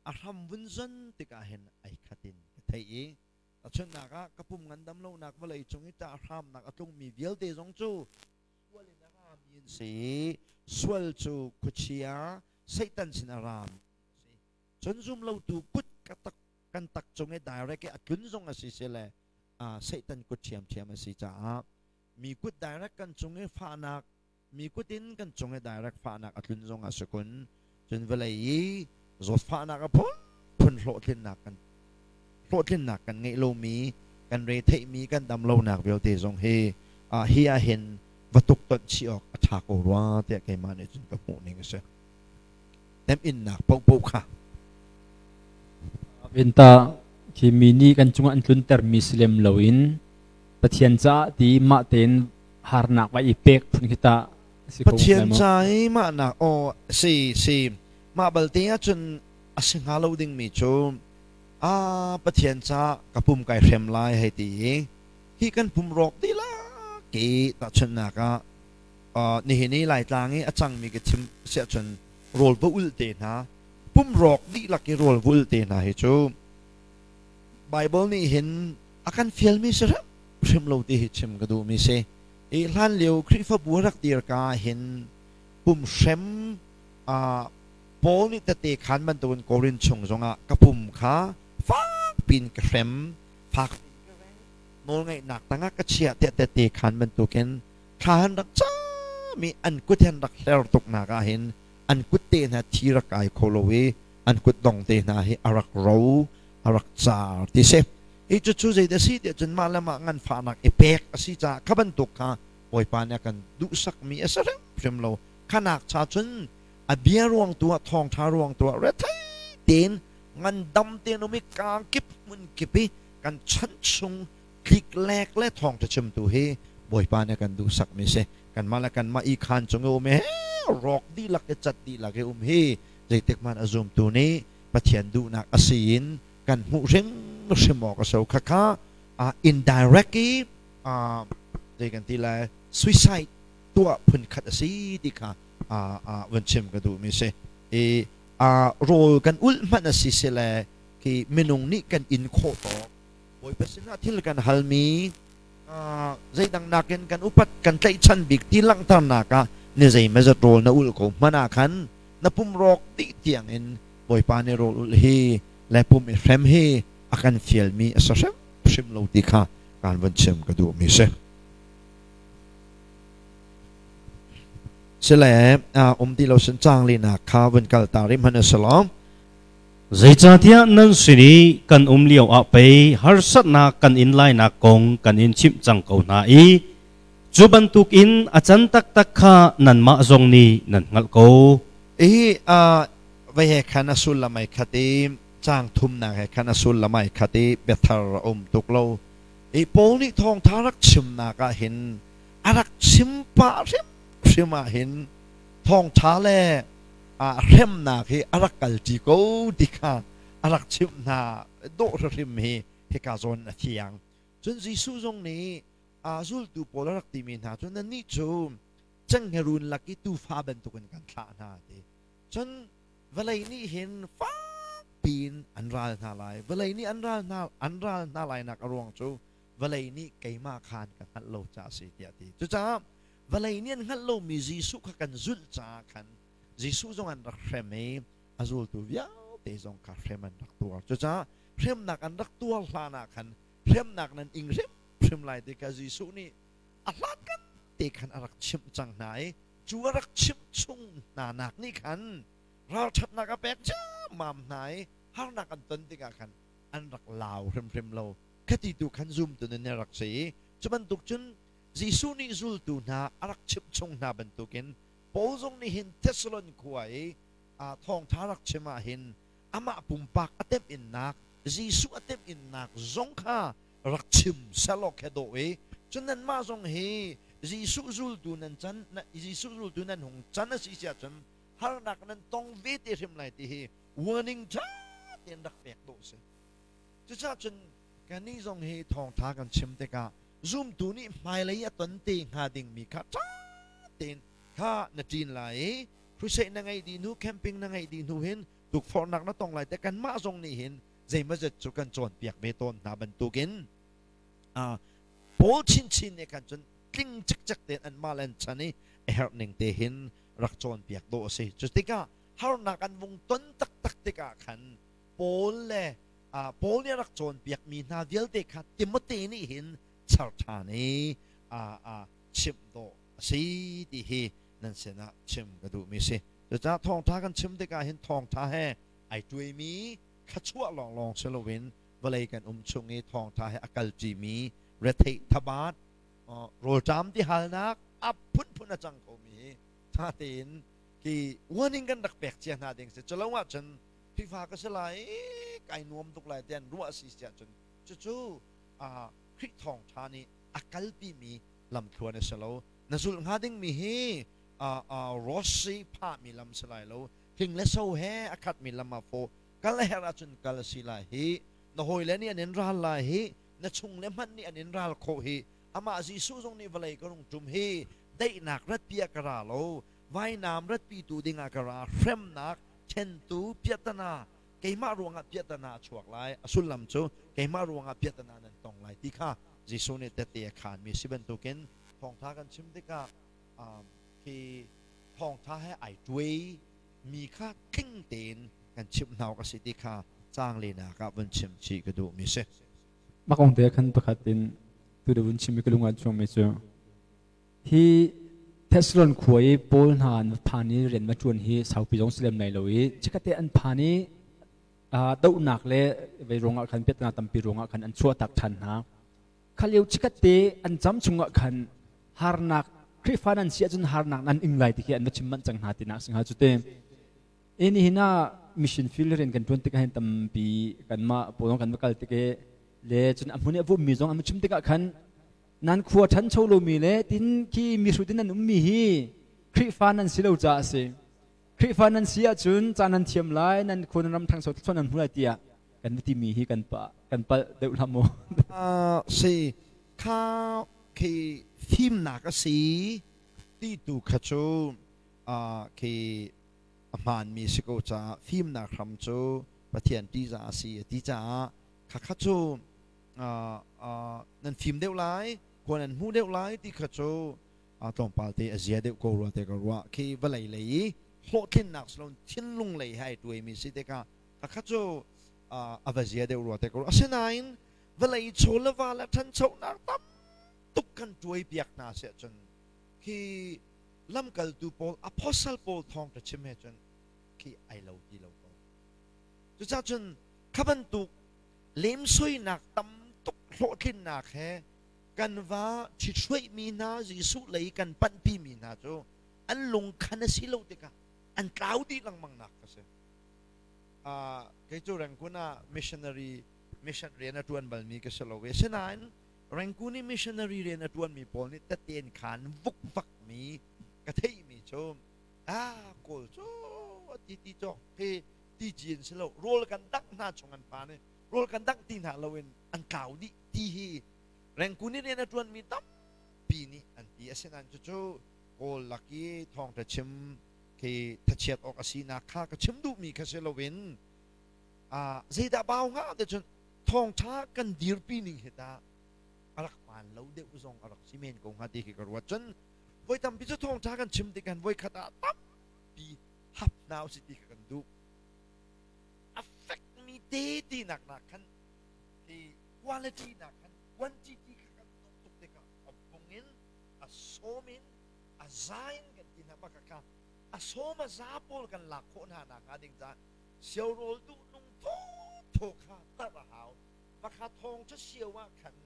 S1: A hram vun zon tikah hin ai khat in ka theih i tahchunhnak ah ka pum ngandam lonak vawlei cung i ṭah hramnak a tlungmi vialte zong cu sual in a rami an si i sual cu khuachia Satan sin a rami an si. Cun zumlotu kut ka tak kan tak cung i direct i a tlun zong a si sile Satan kut ṭhiamṭhiam a si caah mi kut direct kan cung i fahnak mi kut in kan cung i direct fahnak a tlun zong ah si kun cun vawlei i zawtfahnak a phunphun hlawhtlinnak kan hlawhtlinnak kan ngeih lomi kan re theihmi kan dam lonak vialte zong hi hi ah hin va tuk tonh chih awk a ṭha ko rua tiah keimah nih cun ka hmuh ning a si. Temhinnak paohpaoh kha.
S3: Venta khi mi nih kan cungah an tluntermi si lem loin Pathian caah ti mah tein harnak va i pek phun khi tah si ko
S1: Pathian ca i mahnak aw si si mah balte ahcun a si hnga lo dingmi cu a Pathian ca ka pum kai hrem lai hei ti i hi kan pum rawk dihlak i tahchunhnak ah nihin i Laitlang i a cangmi ka chim siah cun rawl va ulh te hna pum rawk dihlak i rawl va ulh te hna hi cu Bible nih hin a kan fialmi si hrim lo ti hi chim ka duhmi si. I hlan lio Khrihfabu rak dir ka hin pum hrem Paul nih tete khan bantukin Korin chung zongah ka pum kha fak pin ka hrem fak nawlngaihnak tangah ka chiah tiah tete khan bantukin thla han rak cami an kut han rak hler tuk nak ah hin an kut te hna thi rak kai kho lo i an kut dong te hna hi a rak ro a rak car ti si. Hi cucu zeidah si tiah cun mah le mah nganfahnak i pek a si caah kha bantuk kha Bawipa nih a kan duhsakmi a si hrimhrim lo. Khanak cha cun a bia ruang tu ah thawngṭha ruang tu ah rethei tein ngandam tein um i kaa kip hmun kip i kan chan chung tliklek le thawngṭha chimtu hi Bawipa nih a kan duhsakmi si. Kanmah le kanmah i khaan cung i um i rawk dihlak i cat dihlak i um hi zeitik hmanh a zumtu nih Pathian duhnak a si in kan hmuh hrimhrim awk a so. Khakha indirect i zei kan ti lai suicide tuah phun khat a si ti kha van chim ka duhmi si. I rawl kan ulh hmanh a si sile khi minung nih kan in khawh tawk Bawipa sinah thil kan halmi zeidang nakin kan upat kan tlaihchan bik ti langhternak ah ni zeimazat rawl na ulh ko hmanh ah khan na pum rawk dih tiangin Bawipa nih rawl ulh hi le pum i hrem hi a kan fialmi a si hrimhrim lo ti kha kaan van chim ka duhmi si. Sile um ti lo sin cang linak kha vun kal ta rih hmanh a si lo.
S2: Zeicahtiah nan sin i kan um lio ah pei harsatnak kan in lainak kong kan in chimh cang ko hna i cu bantukin a can taktak kha nanmah zong nih nan hngalh ko.
S1: Hi vei he khan a sullam ai khat i caang thumnak he khan a sullam ai khat i biathar a um tuk lo. I Paul nih thawngtha rak chimnak ah hin a rak chim pah hrimhrim ah hin thawngtha le hremnak hi a rak kalṭi ko ti kha a rak chimh hna dawh hrim hi hika zawn a thiang. Cun Jesuh zong nih a zultu pawl a rak timi hna cu nannih cu cenghngerun lak i tuufa bantukin kan thlah hna ti. Cun vawlei nih hin fakpi in an ral hna lai. Vawlei nih an ral hna an ral hna lainak a ruang cu vawlei nih keimah khan ka hngalh lo caah a si tiah a ti. Cucaah vawlei nih an hngalh lomi Jesuh kha kan zulh caah khan Jesuh zong an rak hrem i a zultu vialte zong kha hrem an rak tuar. Cucaah hremnak an rak tuar hlan ah khan hremnak nan ing hrimhrim lai ti kha Jesuh nih a hlankan te khan a rak chimh cang hna i cu a rak chimh chung hna nak nih khan ralṭhatnak a pek ciammam hna i harnak an ton tikah khan an rak lau hrimhrim lo. Khati tu khan zumtu nan rak si i cu bantuk cun Jesuh nih zultu hna a rak chimh chung hna bantukin Paul zong nih hin Thessalon khua i thawngṭha rak chim ah hin amah pumpak a temhinnak Jesuh a temhinnak zong kha rak chim selaw khe dawh i cun nanmah zong hi Jesuh zultu nan can Jesuh zultu nan hung can a si si ahcun harnak nan tong ve te hrim lai ti hi warning ṭha tein rak pek dawh si. Cucaah cun kannih zong hi thawngṭha kan chim tikah zumtu nih hmailei a ton te hnga dingmi kha ṭha tein kha na ṭin lai i crusade na ngeih dih hnu camping na ngeih dih hnu hin Tukforhnak na tong lai te kanmah zong nih hin zeimawzet cu kan cawnpiak ve tawn hna bantukin Paul chinchin nih khan cun tling cikcek tein anmah le an chan i a herh ning te hin rak cawnpiak dawh a si. Cu tikah harnak an vung ton taktak tikah khan Paul le Paul nih a rak cawnpiakmi hna vialte kha Timote nih hin char ṭhan i chimh dawh a si ti hi nan sinah chim ka duhmi a si. Cucaah thawngṭha kan chim tikah hin thawngṭha he ai tuaimi thluachuah lawnglawng si loin vawlei kan um chung i thawngṭha he a kalṭimi retheih thabat rawlṭam tihalnak a phunphun a cang khomi hi ṭha tein khi warning kan rak pek cia hna ding si. Culo ahcun Khrihfa ka si lai, kai nuam tuk lai tiah ruah si si ahcun cucu Khrih thawngṭha nih a kalpimi lamthluan a si lo. Na zulh hnga dingmi hi rose phahmi lam si lai lo, hling le so he a khatmi lam ah fawh kal a herh ahcun kal a si lai hi. Na hawile nih an in ral lai hi, na chung le hmanh nih an in ral khawh hi. Amah Jesuh zong nih vawlei ka rung ṭum hi daihnak ratpi ah ka ra lo, vainam ratpitu dingah ka ra, hremnak ṭhentu piahtana, keimah ruangah piahtana a chuak lai, a sullam cu keimah ruangah piahtana nan tong lai ti kha Jesuh nih tehte a khaanmi si bantukin thawngṭha kan chim tikah khi thawngṭha he ai tuai mi kha tling tein kan chimh hna awk a si ti kha caang lenak ah vun chim chih ka duhmi si.
S3: Mah kong te khan pakhat in tu da vun chim i ka lung ah chuangmi cu hi Thessalon khua i Paul hna an phan i rian va ṭuan hi saupi zong si lem lai lo i chikkhatte an phan i dohnak le vei ruangah khan piahtana tampi ruangah khan an chuahtak ṭhan hna. Kha lio chikkhatte an cam chungah khan harnak Khrihfa nan si ahcun harnak nan ing lai ti khi an va chim manh cang hna tinak si hnga cu te. E nihin ah mission field rian kan ṭuan tikah hin tampi kanmah pawl kan va kal tik i le cun a hmun i a vummi zong an va chim tikah khan nan khua ṭhancho lomi le tin khi mihrut in nan ummi hi Khrihfa nan si lo caah a si. Khrihfa nan si ahcun ca nan thiam lai, nan khua nan ram ṭhangcho thluachuah nan hmu lai tiah kan timi hi kan pa kan palh deuh hlah maw?
S1: Si kha khi fimnak a si ti tu kha cu khi a hmaanmi si ko caah fimnak hram cu Pathian ṭihzah a si a ti caah khakha cu nan fim deuh lai, khua nan hmuh deuh lai ti kha cu tlawmpal te a zia deuh ko rua te ka ruah. Khi vawlei lei i hlawhtlinnak silon thinlung lei he ai tuaimi si tikah khakha cu a va zia deuh rua te ka ruah. Asinain vawlei chaw le va le ṭhanchonak tam tuk kan tuai piak hna si ahcun khi lamkaltu pawl apostle pawl thawng ka chim he cun khi ai lo ti lo ko. Cucaah cun kha bantuk lemsoinak tam tuk hlawhtlinnak he kan va ṭhithruaihmi hna, Jesuh lei kan panhpimi hna cu an lungkhan a si lo tikah an tlau dih lengmang nak ka si. Kei cu Rangoon ah missionary mission rian a ṭuan balmi ka si lo ve. Asinain Rangoon i missionary rian a ṭuanmi pawl nih tete an khaan vukvakmi ka theihmi cu Kawl cu ti ti cawk khi ti ci an si lo, rawl kan dangh hna chung an phan i rawl kan dangh ti hna loin an tlau dih ti hi Rangoon i rian a ṭuanmi tampi nih an ti. Asinain cucu Kawl lak i thawngṭha chim khi thachiat awk a sinak kha ka chim duhmi kha si loin zeidah bau hnga ti cun thawngṭha kan dirpi ning hi tah a rak hmaan lo deuh zong a rak si men ko hnga ti khi ka ruat. Cun voi tampi cu thawngṭha kan chim tik han voi khat ah tampi hap hna usih ti kha kan duh. A fekmi te tinak nak khan hi quality nak khan quantity kha kan duh tuk tikah a bung in a sawm in a za in kan ti hna bak kha a sawm a za pawl kan lak khawh hna nak hnga ding caah siaurawl duh nung thawthaw kha tar a hau. Pakha thawng cu sio ah khan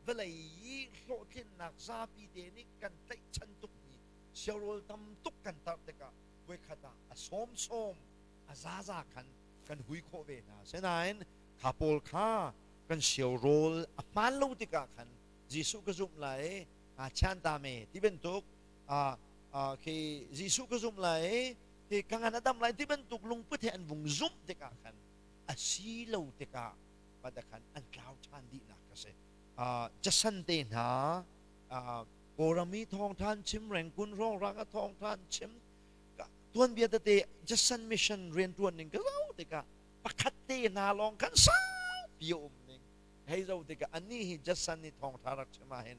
S1: vawlei i hlawhtlinnak zapi te nih kan tlaihchan tukmi siaurawl tam tuk kan tarh tikah voikhat ah a sawmsawm a zaza khan kan hui khawh ve hna. Asinain kha pawl kha kan siaurawl a hmaan lo tikah khan Jesuh ka zumh lai, chan ta me ti bantuk, khi Jesuh ka zumh lai, khi ka ngan a dam lai ti bantuk lungput he an vung zumh tikah khan a si lo tikah khan an tlau ṭhan dihnak ka si. Jasan te hna Kawlram i thawngṭhan chim, Rangoon hrawng rang a thawngṭhan chim, tuanbia tete Jasan mission rianṭuan ning ka zoh. tikah pakhat te hna lawng khan saupi a um ning hei zo tikah anih hi Jason nih thawngṭha rak chim ah hin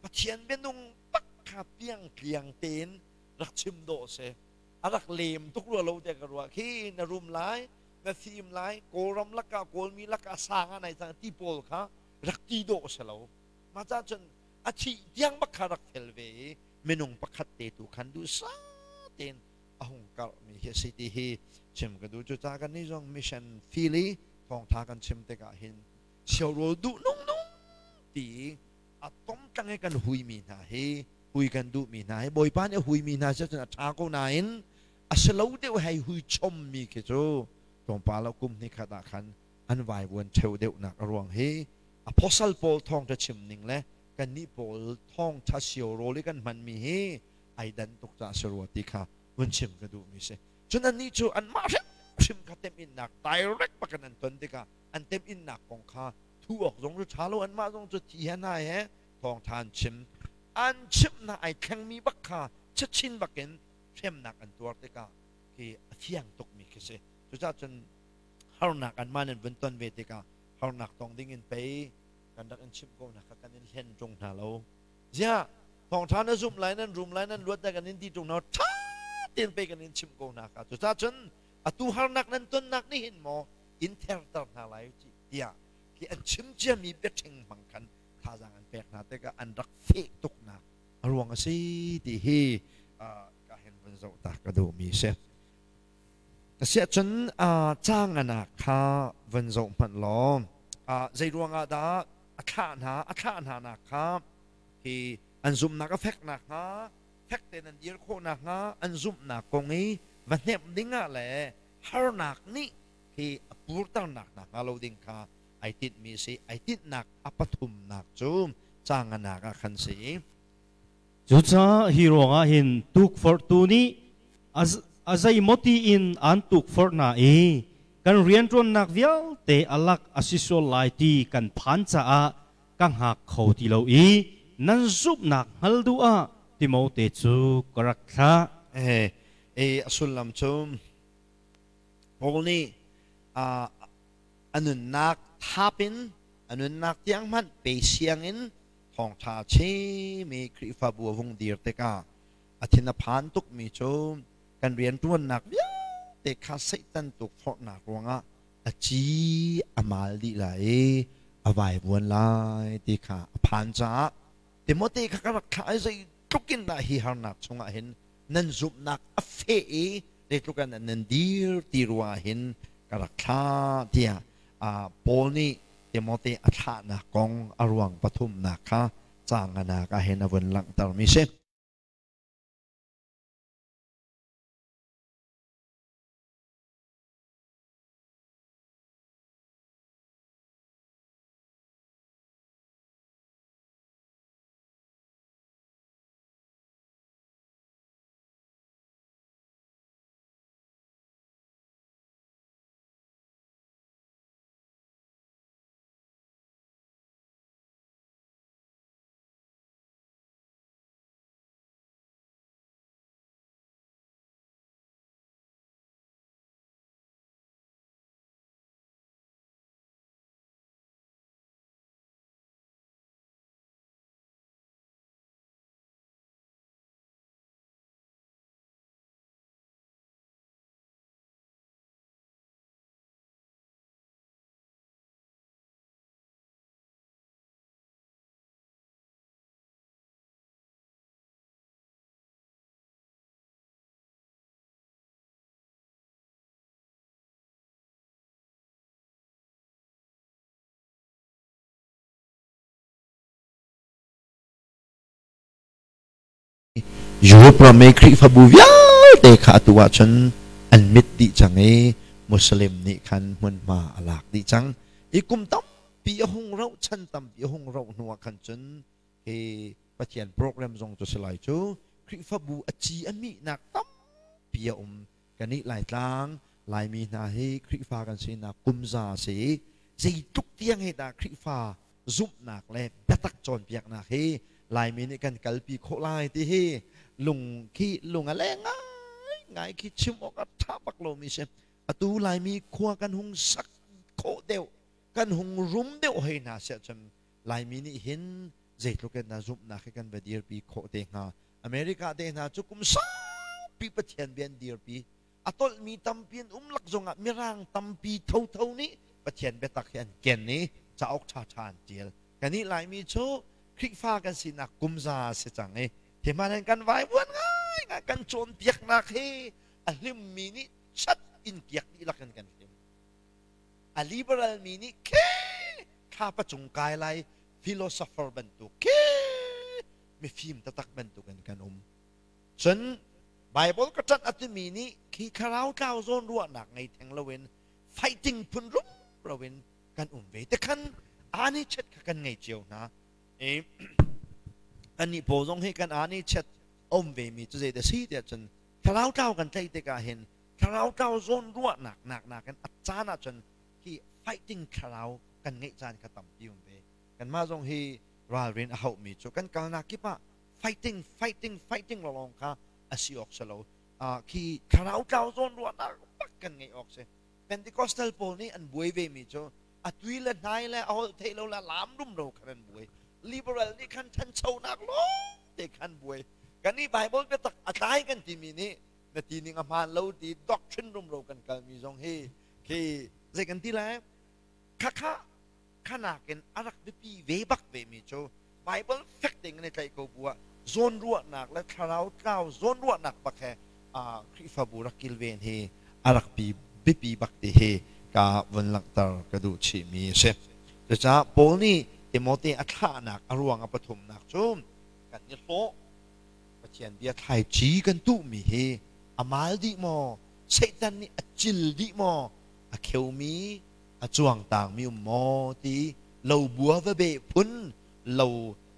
S1: Pathian bianung bak kha piangtliang tein rak chim dawh si. A rak lem tuk rua lo tiah ka ruah. Khi na rum lai, na fim lai, Kawlram lakah Kawlmi lakah sang ah nai cang ti pawl kha rak ti dawh si lo. Mah cah cun a thih tiang bak kha rak fel ve i minung pakhat te tu khan duhsah tein a hung karhmi hi a si ti hi chim ka duh. Cucaah kannih zong mission field i thawngtha kan chim tikah hin siaurawl duh nungnung ti i a tomtlang i kan huimi hna hi hui kan duhmi hna hi Bawipa nih a huimi hna si cun a ṭha ko nain a si lo deuh hei hui chommi khi cu tlawmpal ah kum hnih khat ah khan an vaivuan ṭheo deuhnak a ruang hi apostle Paul thawngṭha chim ning le kannih pawl thawngṭha siaurawl i kan hmanmi hi ai dan tuk caah si rua ti kha vun chim ka duhmi si. Cun annih cu anmah hrimhrim kha temhinnak direct bakin an ton tikah an temhinnak kong kha thu awk zong cu ṭha lo, anmah zong cu thi he nai he thawngṭha an chim. An chimhnak ai thlengmi bak kha chachin bakin hremnak an tuar tikah khi a fiang tukmi khi si. Cucaah cun harnak anmah nan vun ton ve tikah harnak tong ding in pei kan rak in chimh ko hna kha kan in hlen ṭung hna lo. Ziah thawngṭha na zumh lai, nan rum lai, nan luat lai kan in ti ṭung hna, ṭha tein pei kan in chimh ko hna kha. Cucaah cun atu harnak nan tonnak nih hin maw in therter hna lai tiah khi an chim ciami biaṭhing hmang khan thazaang an pek hna tikah an rak feh tuknak a ruang a si ti hi ka hen vun zoh ta ka duhmi si. Asiahcun caanganak kha vun zoh hmanh law zei ruangah dah a thlah hna a thlah hna nak kha hi an zumhnak a fek nakhnga, fek tein an dir khawh nakhnga, an zumhnak kong i va hnemh ding ah le harnak nih hi a purternak nakhnga lo ding kha ai tinhmi a si. Ai tinhnak a pathumnak cu caanganak ah khan si.
S2: Cucaah hi ruangah hin tukforhtu nih a zeimawti in aan tukforh hna i kan rianṭuannak vialte a lak a si sual lai ti kan phan caah ka hngak kho ti lo i nan zumhnak hngal duh ah Timote cu ka rak thlah.
S1: A sullam cu Paul nih a nunnak thap in a nunnak tiang hmanh pe siang in thawngṭha chim i Khrihfabu a vung dir tikah a thin a phan tukmi cu kan rianṭuannak vialte kha Satan tukforhnak ruangah a ci a mal dih lai i a vaivuan lai ti kha a phan caah Timote kha ka rak thlah i zeitluk in dah hi harnak chungah hin nan zumhnak a feh i zeitluk in nan dir ti ruangah hin ka rak thlah tiah Paul nih Timote a thlahnak kong a ruang pathumnak kha caanganak ah hin a vun langhtermi si. Europe ram i Khrihfabu vialte kha atu ahcun an mit dih cang i Muslim nih khan hmunhma a lak dih cang. I kum tampi a hung rauh, chan tampi a hung rauh hnu ah khan cun hi Pathian program zong cu si lai cu Khrihfabu a ci a mihnak tampi a um. Kannih Laitlang Laimi hna hi Khrihfa kan sinak kum za a si i zeitluk tiang hi dah Khrihfa zumhnak le biatak cawnpiaknak hi Laimi nih kan kalpi khawh lai ti hi lung khi lung a leng ngai ngai khi chim awk a ṭha bak lomi si. Atu Laimi khua kan hung sak khawh deuh, kan hung rum deuh hei hna siah cun Laimi nih hin zeitluk in dah zumhnak hi kan va dirpi khawh te hnga. America te hna cu kum saupi Pathian bia an dirpi. A tolhmi tampi an um lak zongah Mirang tampi thotho nih Pathian biatak hi an ken i cauk ṭhaṭha an ṭial. Kannih Laimi cu Khrihfa kan sinak kum za a si cang i hi hmanh kan vaivuan ngaingai kan cawnpiaknak hi a hlimmi nih chat in kiak dihlak in kan hlim. A liberal mi nih khe thlapa cung kai lai philosopher bantuk khe mifim taktak bantuk in kan um. Cun Bible ka ṭanh a timi nih khi thlarau tlau zawn ruahnak ngei theng loin fighting phun rumro in kan um ve te khan ani chet kha kan ngei cio hna. E kannih pawl zong hi kan ani chet um ve mi cu zei da si tiah cun thlarau tlau kan tlaih tikah hin thlarau tlau zawn ruahnak nak nakin a caan ah cun hi fighting thlarau kan ngeih caan kha tampi um ve. Kanmah zong hi ralrin a hauhmi cu kan kalnak kip ah fighting fighting fighting lawng kha a si awk si lo. Khi thlarau tlau zawn ruahnak bak kan ngeih awk si. Pentecostal pawl nih an buai ve mi cu a tui le hnai le a holh theih lo le lam rumro khan an buai. Liberal nih khan thanchonak lawng te khan buai. Kan i Bible biatak a tlai kan timi nih na ti ning a hmaan lo ti doctrine rumro kan kalmi zong hi khi zei kan ti lai khakha khanakin a rak biapi ve bak ve mi cu Bible fek ding in i tlaih ko bu ah zawnruahnak le thlarau tlau zawnruahnak bak he Khrihfabu rak kilven hi a rak bi biapi bak ti hi ka vun langhter ka duh chihmi a si. Cucaah Paul nih Timote a thlahnak a ruang a pathumnak cu kan i hlawh Pathian bia thlaici kan tuhmi hi a mal dih maw Satan nih a cil dih maw a kheumi a cuang tangmi um maw ti lo bua va beh phun lo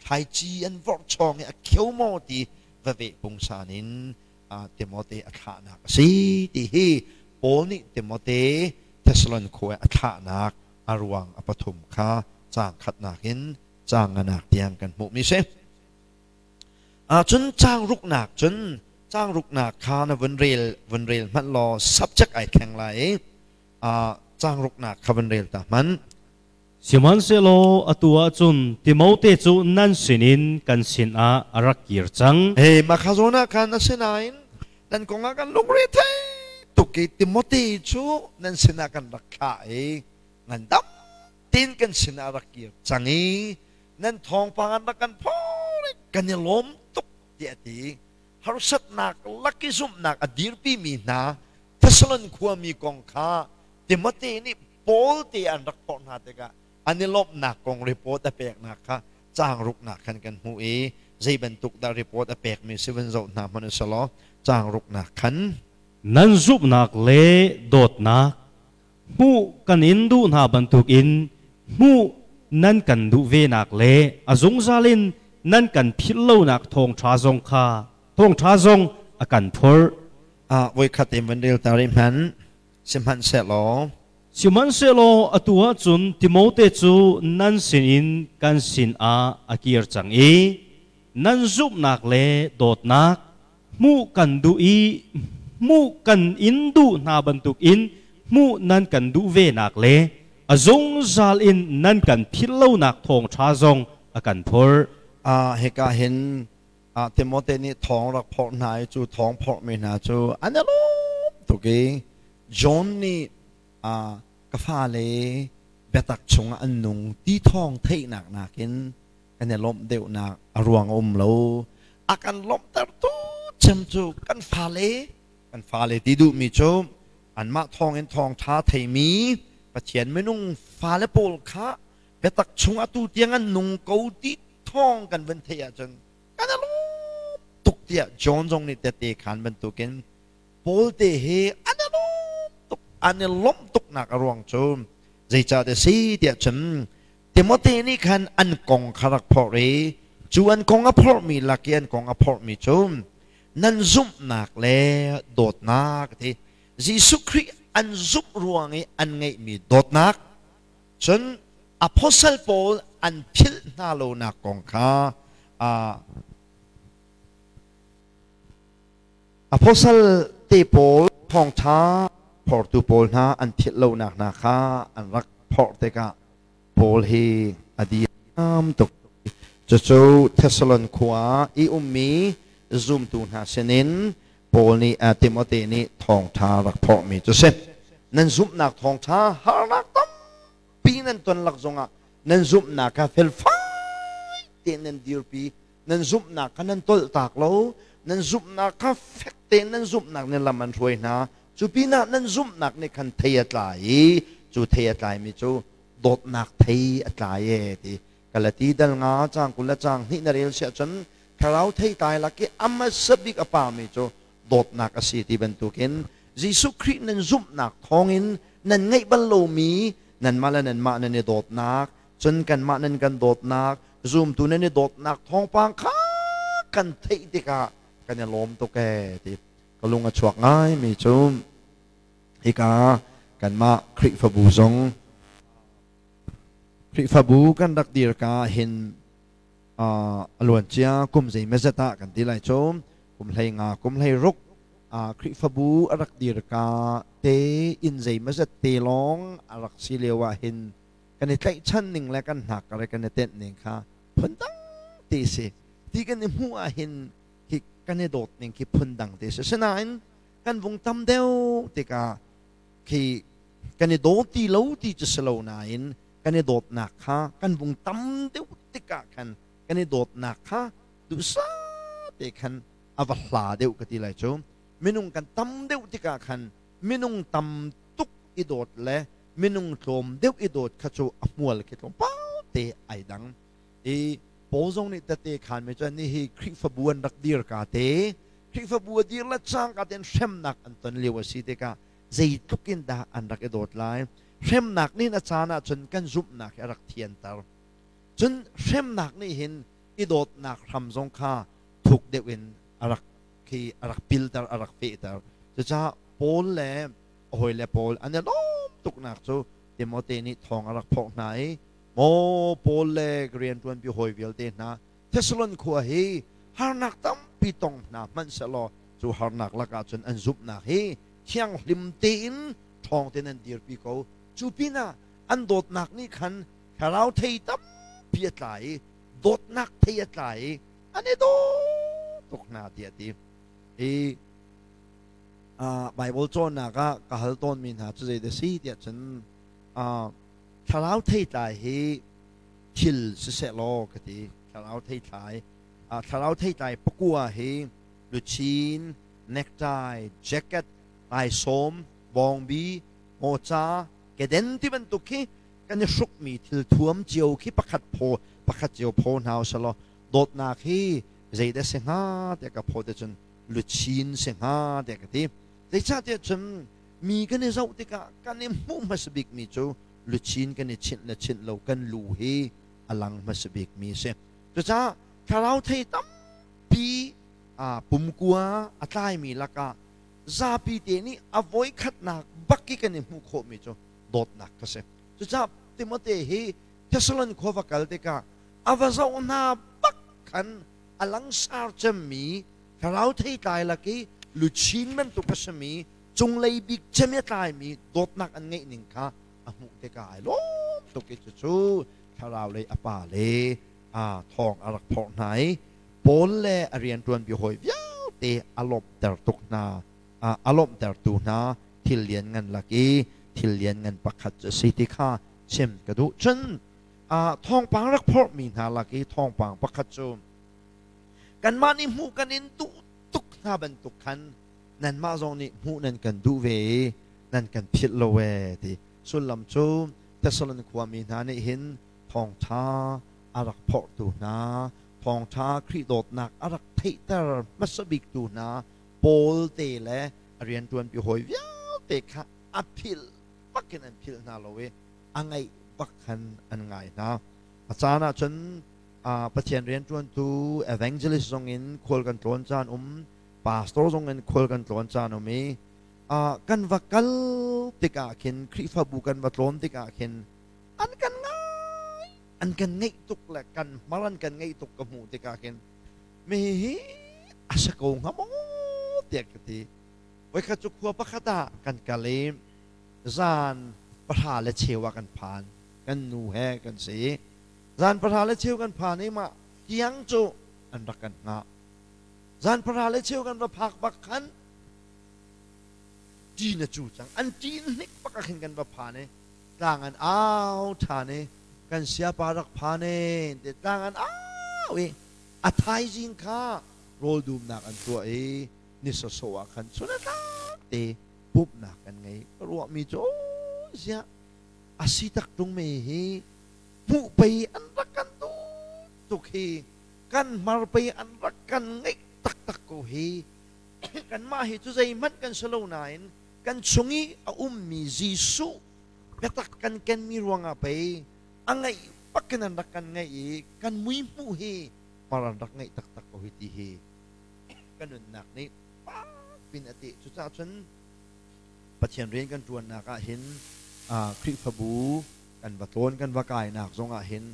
S1: thlaici an vorh chawng i a kheu maw ti va veh pungsan in Timote a thlahnak a si ti hi Paul nih Timote Thessalon khua a thlahnak a ruang a pathum kha caang khatnak in caang nganak tiang kan hmuhmi si. Cun caang ruknak cun caang ruknak kha na vun rel vun rel hmanh law subject ai thleng lai i caang ruknak kha vun rel ta hmanh.
S2: Sihmanhsehlaw atu ahcun Timote cu nan sinin kan sinah a rak kir cang.
S1: Hey, mah zawn ah khan asinain nan kong ah kan lungre thei tuk i Timote cu nan sinah kan rak thlah i ngandam tein kan sinah a rak kir cang i nan thawngpang an rak kan phor i kan i lawm tuk tiah a ti. Harsatnak lak i zumhnak a dirpimi hna Thessalon khuami kong kha Timote nih Paul te an rak phorh hna tikah an i lawmhnak kong report a peknak kha caang ruknak khan kan hmuh i zei bantuk dah report a pekmi si van zoh hna hmanh usalaw caang ruknak khan.
S2: Nan zumhnak le dawtnak hmuh kan in duh hna bantukin hmuh nan kan duh venak le a zungzal in nan kan philh lonak thawngṭha zong kha thawngṭha zong a kan phorh.
S1: Voikhat in van rel ta rih hmanh. Sihmanhsehlaw
S2: Sihmanhsehlaw atu ahcun Timote cu nan sinin kan sinah a kir cang i nan zumhnak le dawtnak hmuh kan duh i hmuh kan in duh hna bantukin hmuh nan kan duh venak le a zungzal in nan kan philh lonak thawngṭha zong a kan phorh.
S1: Hika hin Timote nih thawng rak phorh hna i cu thawng phorhmi hna cu an i lawm tuk i John nih ka fale biatak chungah an nung ti thawng theihnak nakin kan i lawmh deuhnak a ruang a um lo. A kan lawmhtertu cem cu kan fale kan fale ti duhmi cu anmah thawngin thawngṭha theimi Pathian minung fale pawl kha biatak chung atu tiang an nung ko ti thawng kan van theih ahcun kan i lawm tuk tiah John zong nih tette khan bantukin Paul te hi an i lawm tuk an i lawmh tuknak a ruang cu zeicah ti si tiah cun Timote nih khan an kong kha rak phorh i cu an kong a phorhmi lak i an kong a phorhmi cu nan zumhnak le dawtnak ti Jesuh Khrih an zumh ruang i an ngeihmi dawtnak Cun apostle pawl an philh hna lonak kong kha apostle te pawl thawngṭha Phortu pawl hna an philh lonak hna kha an rak phorh tikah Paul hi a diam tuk. Cucu Thessalon khua i ummi zumtu hna sinin Paul nih Timote nih thawngṭha rak phorhmi cu si. Nan zumhnak thawngṭha harnak tampi nan ton lak zongah nan zumhnak kha felfai tein nan dirpi, nan zumhnak kha nan tolhtak lo, nan zumhnak kha fek tein nan zumhnak nih lam an hruai hna. Cu pinah nan zumhnak nih khan thei a tlai i cu thei a tlaimi cu dawtnak thei a tlai e ti. Galati dal nga caang 20 le caang 2 na rel siah cun thlarau theitlai lak i a hmasa bik a pami cu dawtnak a si ti bantukin Jesuh Khrih nan zumhnak thawngin nan ngeih bal lomi nanmah le nanmah nan i dawtnak, cun kanmah nan kan dawtnak, zumtu nan i dawtnak thawngpang kha kan theih tikah kan i lawm tuk ee ti ka lung a chuak ngaimi cu hika kanmah Khrihfabu zong Khrihfabu kan rak dir ka hin a luancia kum zeimazat ah kan ti lai cu kum 15 kum 16 Khrihfabu a rak dir ka te inn zeimazat te lawng a rak si lio ah hin kan i tlaihchan ning le kan hnak le kan i tenh ning kha phundang te si ti kan i hmuh ah hin khi kan i dawt ning khi phundang te si. Sinain kan vung tam deuh tikah khi kan i daw ti lo ti cu si lo nain kan i dawtnak kha kan vung tam deuh tikah khan kan i dawtnak kha duhsah te khan a va hla deuh ka ti lai cu. Minung kan tam deuh tikah khan minung tam tuk i dawt le minung tlawm deuh i dawt kha cu a hmual khi tlawmpal te ai dang. I Paul zong nih tete khan mi cu ni hi Khrihfabu an rak dir ka te, Khrihfabu a dir le cangka tein hremnak an ton lio a si tikah zeitluk in dah an rak i dawt lai. Hremnak nih a caan ahcun kan zumhnak hi a rak thianter. Cun hremnak nih hin i dawtnak hram zong kha thuk deuh in a rak khi a rak pilter, a rak fehter. Cucaah Paul le a hawile pawl an i lawm tuknak cu Timote nih thawng a rak phorh hna i maw Paul le rianṭuanpi hawi vialte hna, Thessalon khua hi harnak tampi tong hna hmanhsehlaw cu harnak lakah cun an zumhnak hi thianghlim tein ṭhawng tein an dirpi ko. Cu pinah an dawtnak nih khan thlarau thei tampi a tlai i dawtnak thei a tlai i an i daw tuk hna tiah a ti. Hi Baibal cawnnak ah ka hal tawnmi hna cu zeidah si tiah cun thlarau theitlai hi thil siseh law ka ti. Thlarau theitlai, thlarau theitlai pakua hi luchin, necktie, jacket, taisawm, bawngbi, hmawca, keden ti bantuk khi kan i hrukmi thil thuam cio khi pakhat phaw pakhat cio phaw hna usalaw dawtnak hi zeidah si hnga tiah ka phaw te cun luchin si hnga tiah ka ti. Zeicahtiah cun mi kan i zoh tikah kan i hmuh hmasa bikmi cu luchin kan i chinh le chinh lo kan lu hi a lang hmasa bikmi a si. Cucaah thlarau thei tampi pumkua a tlaimi lakah zapi te nih a voikhatnak bak i kan i hmuh khawhmi cu dawtnak kha si. Cucaah Timote hi Thessalon khua va kal tikah a va zoh hna bak khan a langsar cemmi thlarau theitlai lak i luchin bantuk a simi cunglei bik cem i a tlaimi dawtnak an ngeih ning kha a hmuh tikah ai lawm tuk i cucu thlarau lei a pa le a thawng a rak phorh hna i Paul le a rianṭuanpi hawi vialte a lawmhter tuk hna, a lawmhtertu hna thil lianngan lak i thil lianngan pakhat cu a si ti kha chim ka duh. Cun thawngpang rak phorhmi hna lak i thawngpang pakhat cu kanmah nih hmuh kan in duh tuk hna bantuk khan nanmah zong nih hmuh nan kan duh ve i nan kan philh lo ee ti sullam cu Thessalon khuami hna nih hin thawngṭha a rak phorhtu hna, thawngṭha Khrih dawtnak a rak theihter hmasa biktu hna Paul te le a rianṭuanpi hawi vialte kha a philh bakin an philh hna lo i a ngaih bak khan an ngai hna. A caan ah cun Pathian rianṭuantu evangelist zong in khual kan tlawn caan um, pastor zong in khual kan tlawn caan um i kan va kal tikah khin Khrihfabu kan va tlawn tikah khin an kan ngai, an kan ngeih tuk le kan hmar an kan ngeih tuk ka hmuh tikah khin mi hi a si ko hnga maw tiah ka ti. Voikhat cu khua pakhat ah kan kal i zan pahra le cheu ah kan phan. Kan nu he kan si. Zan pahra le cheu kan phan i mah tiang cu an rak kan hngah. Zan pahra le cheu kan va phak bak khan ṭin a cu cang. An ṭin hnik bak ah khin kan va phan i tlang an au ṭhan i kan siapa rak phan e ti tlang an au i a thaizing kha rawl dumnak an tuah i ni sawsawh ah khan chun a tlak te pumhnak kan ngei. Ka ruahmi cu ziah a si tak ṭung me hi hmuh pei an rak kan duh tuk hi, kan hmar pei an rak kan ngeih taktak ko hi. Kanmah hi cu zeihmanh kan si lo nain kan chung i a ummi Jesuh biatak kan kenmi ruangah pei a ngeih bakin an rak kan ngeih i kan mui hmuh hi hmar an rak ngeih taktak ko hi ti hi ka nunnak nih pin a teh. Cucaah cun Pathian rian kan ṭuannak ah hin, Khrihfabu kan va tlawn kan va kainak zongah hin,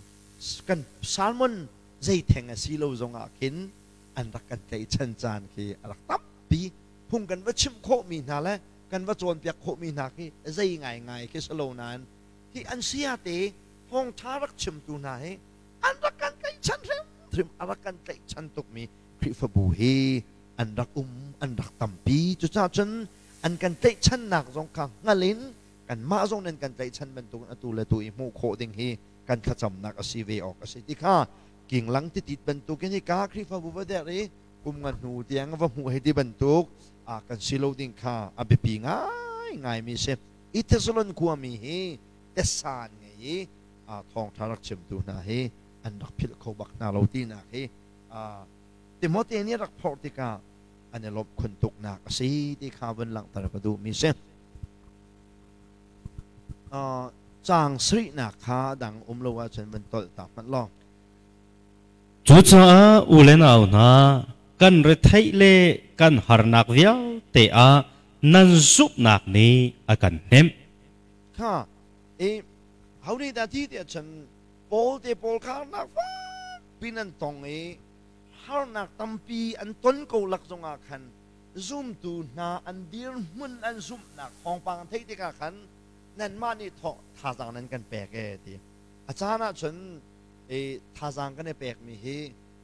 S1: kan salmon zei theng a si lo zongah khin an rak kan tlaihchan caan khi a rak tampi. Phung kan va chimh khawhmi hna le kan va cawnpiak khawhmi hna khi zei ngaingai khi si lo nain hi an sayate thawngṭha rak chimtu hna hi an rak kan tlaihchan hrimhrim. A rak kan tlaihchan tukmi Khrihfabu hi an rak um, an rak tampi. Cucaah cun an kan tlaihchannak zong kha hngal in kanmah zong nan kan tlaihchan bantukin atu le tu i hmuh khawh ding hi kan thlacamnak a si ve awk a si ti kha kinglang titit bantukin hi ka Khrihfabu va der i kum nga hnu tiang va hmuh hei ti bantuk kan si lo ding kha a biapi ngai ngaimi si. I Thessalon khuami hi tesan ngei i thawngṭha rak chimtu hna hi an rak philh kho bak hna lo tinak hi Timote nih rak phorh tikah an i lawmh khun tuknak a si ti kha vun langhter ka duhmi si. Caang sarihnak kha dang um lo ahcun vun tolh ta hmanh law.
S2: Cucaah u le nau hna, kan retheih le kan harnak vialte ah nan zumhnak nih a kan hnemh.
S1: Kha i ho nih dah ti tiah cun Paul te pawl kha harnak fakpi an tong i harnak tampi an ton ko lak zongah khan zumtu hna an dirhmun an zumhnak thawngpang an theih tikah khan nanmah nih thazaang nan kan pek e ti. A caan ah cun i thazaang kan i pekmi hi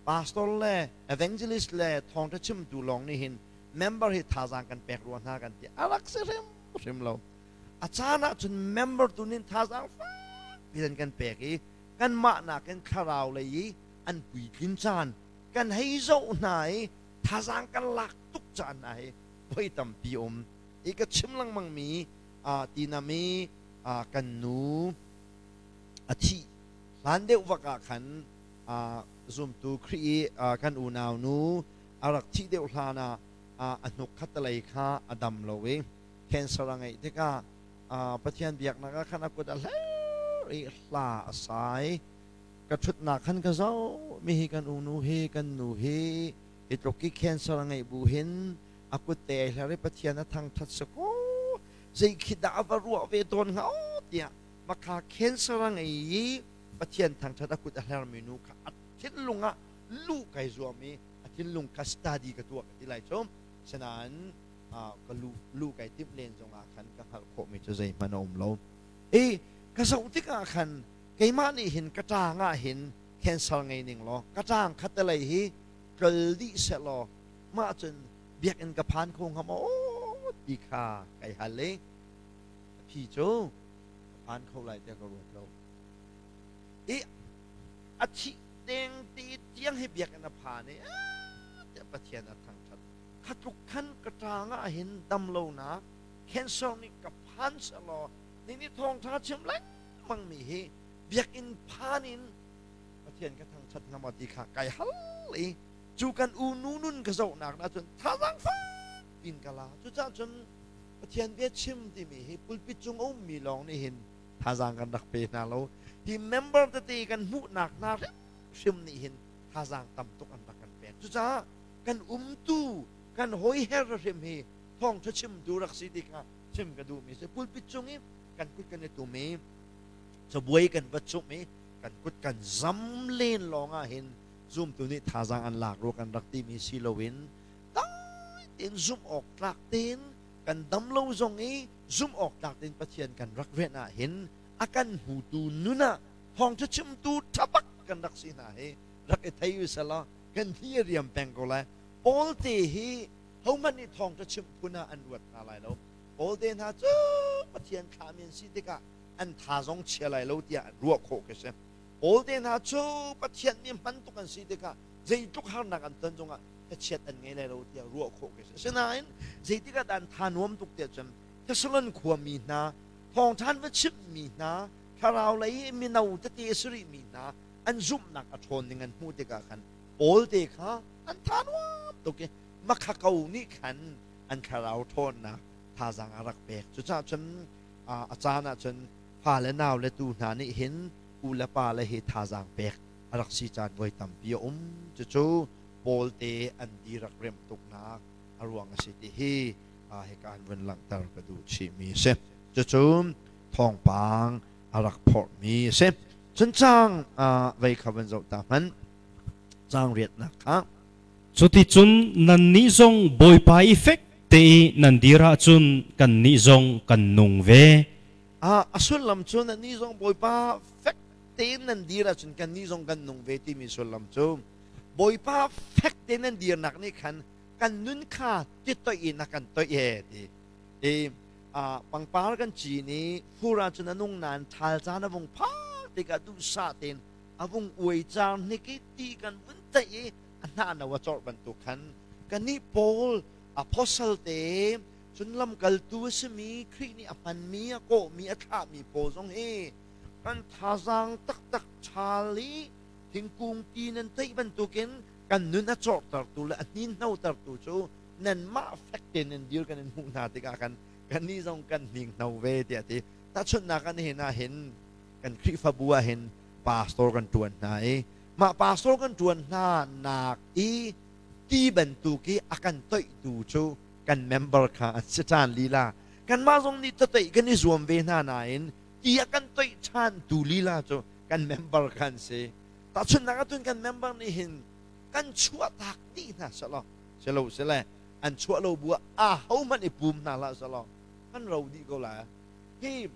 S1: pastor le evangelist le thawngṭha chimtu lawng nih hin member hi thazaang kan pek rua hna kan ti, a rak si hrimhrim lo. A caan ah cun member tu nih thazaang fakpi an kan pek i kanmah nakin thlarau lei i an puitlin caan kan hei zoh hna i thazaang kan lak tuk caan hna hi voi tampi um i ka chim lengmang mi tinam i kan nu a thih hlan deuh vak ah khan, zumtu Khrih i kan unau nu a rak thih deuh hlan ah a hnuk khattelei kha a dam lo i cancer a ngeih tikah Pathian biaknak ah khan a kut a hler i hla a sai. Ka ṭhutnak khan ka zoh mi hi kan unu hi, kan nu hi hi tluk i cancer a ngeih bu hin a kut te ai hler i Pathian a thangṭhat si ko, zei khi dah a va ruah ve tawn hnga aw tiah makha cancer a ngei i Pathian thangṭhat a kut a hlermi nu kha a thinlung ah luh kai zuam i a thinlung kha study ka tuah ka ti lai cu. Sinain ka lu lu kai timh len zongah khan ka hngalh khawhmi cu zeihmanh a um lo i ka zoh tikah khan keimah nih hin ka ṭaang ah hin cancer ngei ning law ka ṭaang khattelei hi tlol dih sehlaw mah cun biakinn ka phan kho hnga maw ti kha kai hal i a phi cu ka phan kho lai tiah ka ruat lo i a thih deng ti tiang hi biakinn a phan i tiah Pathian a thangṭhat. Kha tluk khan ka ṭaang ah hin dam lonak cancer nih ka phan sehlaw ni nih thawngṭha chim lengmang mi hi biakinn phan in Pathian ka thangṭhat hnga maw ti kha kai hal i cu kan u nu nun ka zohnak na cun thazaang fak in ka la. Cucaah cun Pathian bia chim timi hi pulpit cung a ummi lawng nih hin thazaang kan rak pe hna lo. Hi member tete kan hmuhnak hna hrimhrim nih hin thazaang tam tuk an rak kan pek. Cucaah kan umtu kan hawiher hrim hi thawngṭha chimtu rak si ti kha chim ka duhmi si. Pulpit cung i kan kut kan i tum i cabuai kan va cumh i kan kut kan zam len lawng ah hin zumtu nih thazaang an lak rua kan rak timi si loin dai tein zumh awk tlak tein Kan dam lo zong i zumh awk tlak tein Pathian kan rak rianh ah hin a kan hmutu nun ah thawngṭha chimtu ṭha bak kan rak si hna hi rak i thei u selaw kan hi a riam peng ko lai. Paul te hi hohmanh nih thawngṭha chimh phun ah an ruat hna lai lo. Paul te hna cu Pathian thlahmi an si tikah an tha zong chia lai lo tiah an ruah khawh khi si. Paul te hna cu Pathian mi hman tuk an si tikah zeitluk harnak an ton zongah thachiat an ngei lai lo tiah ruah khawh khi si. Asinain zeitik ah dah an tha nuam tuk tiah cun Thessalon khuami hna thawngṭhan va chimhmi hna thlarau lei i mino tete a si rihmi hna an zumhnak a ṭhawn ning an hmuh tikah khan Paul te kha an tha nuam tuk i makhako nih khan an thlarau ṭhawnnak thazaang a rak pek. Cucaah cun a caan ah cun fale naule tu hna nih hin u le pa le hi thazaang pek a rak si caan voi tampi a um. Cucu Paul te an di rak rem tuknak a ruang a si ti hi hika an vun langhter ka duh chihmi a si. Cucu thawngpang a rak phorhmi a si. Cun caang vei kha van zoh ta hmanh. Caang riatnak kha.
S2: Cuticun nannih zong Bawipa i fek te i nan dir ahcun kannih zong kan nung ve.
S1: A sullam cu nannih zong Bawipa fek tein nan dir ahcun kannih zong kan nung ve timi sullam cu Bawipa fek tein nan dirnak nih khan kan nun kha ti toih in a kan toih e ti. I pangpar kan cin i fur ahcun a nung nain ṭhal caan a vung phak tikah duhsah tein a vung uai cang hnik i ti kan vun taih i a hnah no a corh bantuk khan kannih Paul apostle te cun lamkaltu a simi Khrih nih a hmanmi a kawhmi a thlahmi pawl zong hi kan thazaang taktak ṭhal i thingkung ti nan taih bantukin kan nun a corhtertu le a hninhnotertu cu nanmah fek tein nan dir kan in hmuh hna tikah khan kannih zong kan hninghno ve tiah ti. Tahchunhnak ah nihin ah hin kan Khrihfabu ah hin pastor kan ṭuan hna i mah pastor kan ṭuan hna nak i ti bantuk i a kan toihtu cu kan member kha an si ṭhan lila. Kanmah zong nih toih kan i zuam ve hna nain ti a kan toih ṭhan tu lila cu kan member kha an si. Tahchunhnak ah tun kan member nih hin kan chuahtak dih hna selaw selo sile an chuah lo bu ah ahohmanh i pum hna hlah selaw kan ro dih ko lai. Hi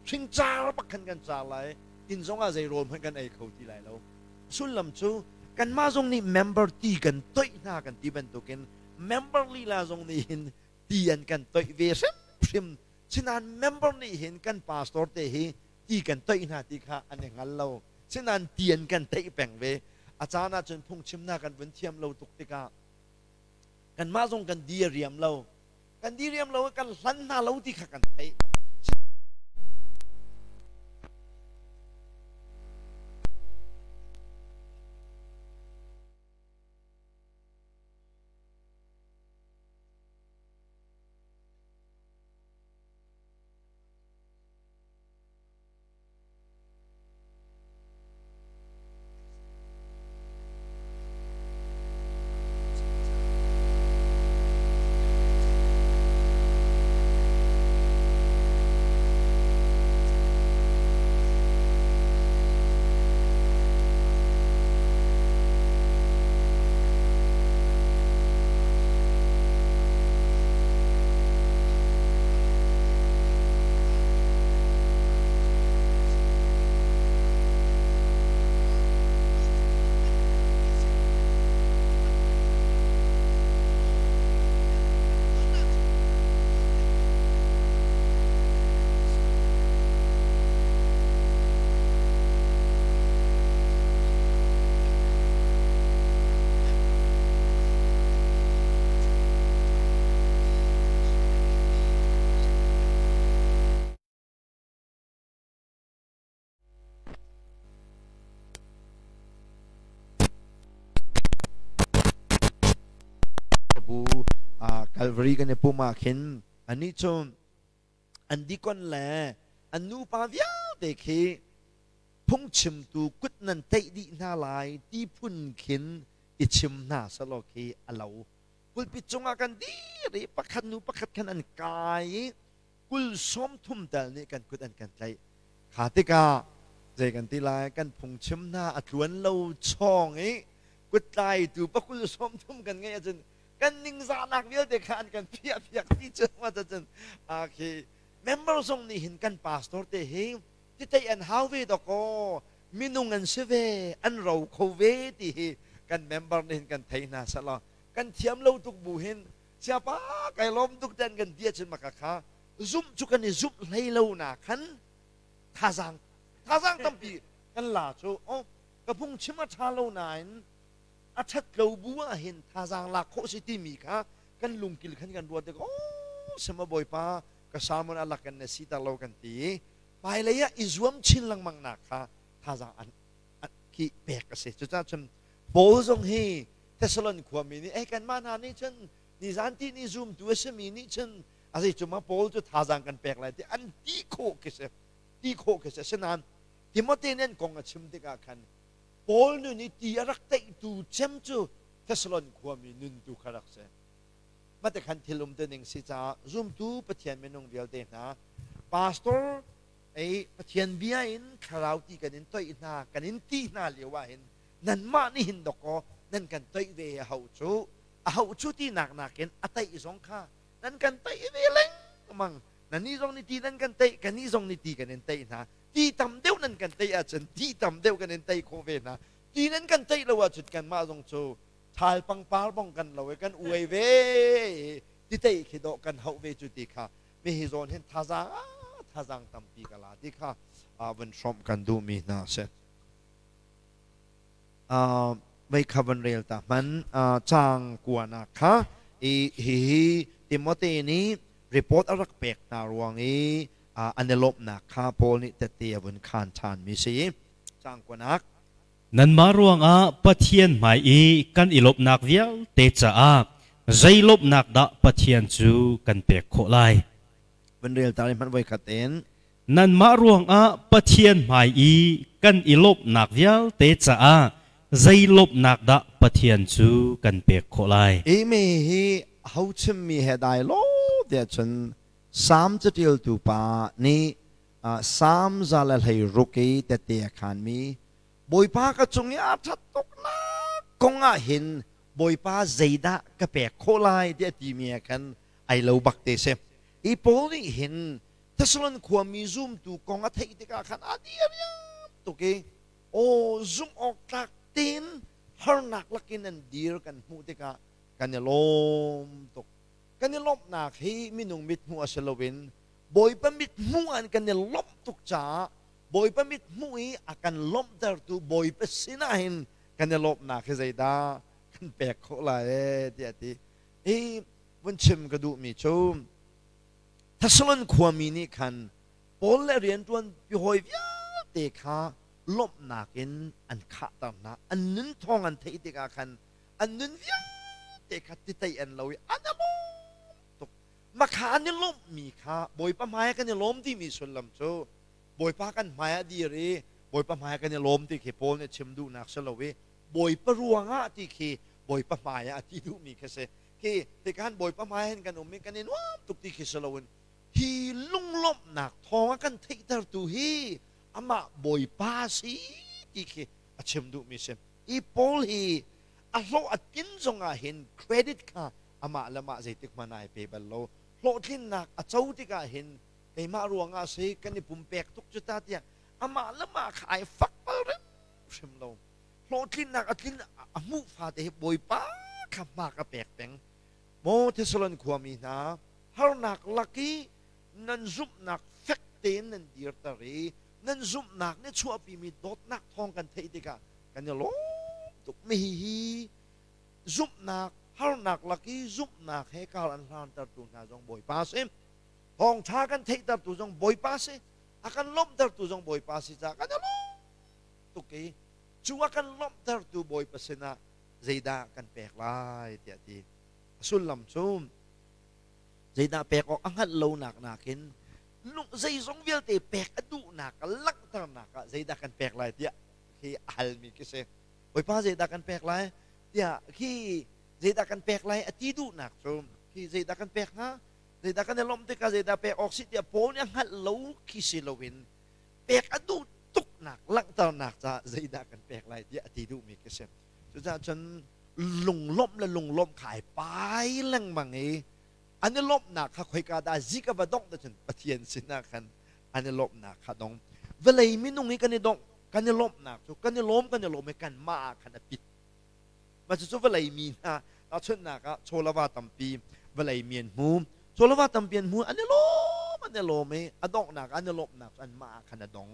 S1: hringcar bak khan kan car lai, inn zong ah zei rawl hmanh kan ei kho ti lai lo. Sullam cu kanmah zong nih member ti kan toih hna kan ti bantukin member lila zong nih hin ti an kan toih ve hrimhrim. Sinain member nih hin kan pastor te hi ti kan toih hna ti kha an i hngal lo. Sinain ti an kan theih peng ve. A caan ah cun phungchimnak kan vun thiam lo tuk tikah kanmah zong kan di a riam lo. Kan di riam lo kan hlan hna lo ti kha kan theih. Bu Calvary kan i pum ah khin anih cu an dikon le an nupa vialte khi phungchimtu kut nan teih dih hna lai ti phun khin i chim hna selaw khi a lo. Pulpit cungah kan dir i pakhat nu pakhat khan an kai i kul sawm thum tal nih kan kut an kan tlaih. Kha tikah zei kan ti lai, kan phungchim hna a tluan lo chawng i kuttlaitu pakul 30 kan ngeih ahcun Kan ningzahnak vialte kha an kan phiah piak ti cu ma cun khi member zong nih hin kan pastor te hi titei an hau ve dawkaw, minung an si ve, an ro kho ve ti hi kan member nih hin kan thei hna selaw, kan thiam lo tuk bu hin siapa kai lawm tuk ten kan ti ahcun maka kha zumh cu kan i zumh hlei lo na khan thazaang thazaang tampi kan la cu. Oh, ka phungchim a ṭha lo nain a ṭhat lo bu ah hin thazaang lak khawh si timi kha kan lungkil khan kan ruat tik, oh, sema Bawipa ka sermon a lak in na si ter lo kan ti i hmailei ah i zuam chin lengmang nak kha thazaang an khi pek a si. Cucaah cun Paul zong hi Thessalon khuami nih, eh, kanmah hna nih cun nizan ti ni zumtu a simi nih cun a zei cuma Paul cu thazaang kan pek lai ti an ti khawh khi si, ti khawh khi si. Asinain Timote nih an kong a chim tikah khan Paul nun i ti a rak teihtu cem cu Thessalon khuami nun tu kha rak si. Mate khan thil um ning si caah zumtu Pathian minung vialte hna, pastor ei Pathian bia in thlarau ti kan in toih hna, kan in ti hna lio ah hin nanmah nih hin dawkaw nan kan toih ve a hau cu, a hau cu ti nak nakin a taih zong kha nan kan taih ve lengmang. Nan nih zong nih ti nan kan taih, kan nih zong nih ti kan in taih hna. Ti tam deuh nan kan taih ahcun ti tam deuh kan in taih khawh ve hna. Ti nan kan taih lo ahcun kanmah zong cu thal pangpar bong kan lo i kan uai ve, ti taih khi dawh kan hauh ve cu ti kha mi hi zawn hin thazaang thazaang tampi ka la ti kha vun hrawmh kan duhmi hna a si. Vei kha van rel ta hman, caang kuanak kha. I hihi Timote nih report a rak pek hna ruang i an i lawmhnak kha Paul nih tette a vun khaan ṭhan mi si. Caang kuanak.
S2: Nanmah ruangah Pathian hmai i kan i lawmhnak vialte caah zei lawmhnak dah Pathian cu kan pek khawh lai?
S1: Van rel ta hmanh voi khat in.
S2: Nanmah ruangah Pathian hmai i kan i lawmhnak vialte caah zei lawmhnak dah Pathian cu kan pek khawh lai?
S1: Imi hi ho chimmi he dai lo tiah cun Salm caṭialtu pa nih Salm 116 i tette a khaanmi Bawipa ka cung i aa ṭhat tuknak kong ah hin Bawipa zeidah ka pek khawh lai tiah timi ah khan ai lo bak te si. Hi Paul nih hin Thessalon khuami zumtu kong a theih tikah khan a diriam tuk i, aw, zumh awk tlak tein harnak lakin an dir kan hmuh tikah kan i lawm tuk. Kan i lawmhnak hi minung mithmuh a si loin Bawipa mithmuh ah kan i lawmh tuk caah Bawipa mithmuh i a kan lawmhtertu Bawipa sinah hin kan i lawmhnak hi zeidah kan pek khawh lai ee tiah a ti. Hi vun chim ka duhmi cu Thessalon khuami nih khan Paul le rianṭuan hawi vialte kha lawmhnak in an khahter hna. An nun thawng an theih tikah khan an nun vialte kha titei an lo i an i lawm tuk. Makha an i lawmhmi kha Bawipa hmai ah kan i lawm timi sullam cu Bawipa kan hmai ah dir i Bawipa hmai ah kan i lawm ti khi Paul nih chim duhnak si lo i Bawipa ruangah ti khi Bawipa hmai ah a ti duhmi khi si. Khi tikhan Bawipa hmai hin kan um i kan i nuam tuk ti khi si loin hi lunglawmhnak thawng a kan theihtertu hi amah Bawipa si ti khi a chim duhmi si. I Paul hi a hlawh a tlin zongah hin credit kha amah le mah zeitik hmanh ai pe bal lo. Hlawhtlinnak a co tikah hin keimah ruangah si, kan i pumpek tuk cu ta tiah amah le mah kha ai fak bal hrimhrim lo. Hlawhtlinnak a tlin a hmuh fate hi Bawipa kha hmak a pek peng. Maw Thessalon khuami hna, harnak lak i nan zumhnak fek tein nan dirter i nan zumhnak nih chuahpimi dawtnak thawng kan theih tikah kan i lawm tuk. Mi hi zumhnak harnak lak i zumhnak he kar an hlantertu hna zong Bawipa a si. Thawngṭha kan theihtertu zong Bawipa a si. A kan lawmhtertu zong Bawipa a si caah kan i lawm tuk i cu a kan lawmhtertu Bawipa sinah zeidah kan pek lai tiah ti. A sullam cu zeidah pek awk a hngalh lonak nakin zeizong vialte pek a duhnak a langhternak ah zeidah kan pek lai tiah khi a halmi khi si. Bawipa zeidah kan pek lai tiah khi zeidah kan pek lai a ti duhnak cu khi zeidah kan pek hnga, zeidah kan i lawmh tikah zeidah pek awk si tiah Paul nih a hngalh lo khi si loin pek a duh tuknak langhternak caah zeidah kan pek lai tiah a ti duhmi khi si. Cucaah cun Lunglawmh le lunglawmh kha ai pai lengmang i an i lawmhnak kha khoika dah zik a va dongh te cun Pathian sinah khan an i lawmhnak kha dong. Vawlei minung i kan i dongh kan i lawmhnak cu kan i lawm kan i lawm i kanmah ah khan a pit. Mah cucu vawlei mi hna tahchunhnak ah chawlava tampi vawlei mi an hmu. Chawlava tampi an hmu an i lawm an i lawm i a donghnak an i lawmhnak cu anmah ah khan a dong.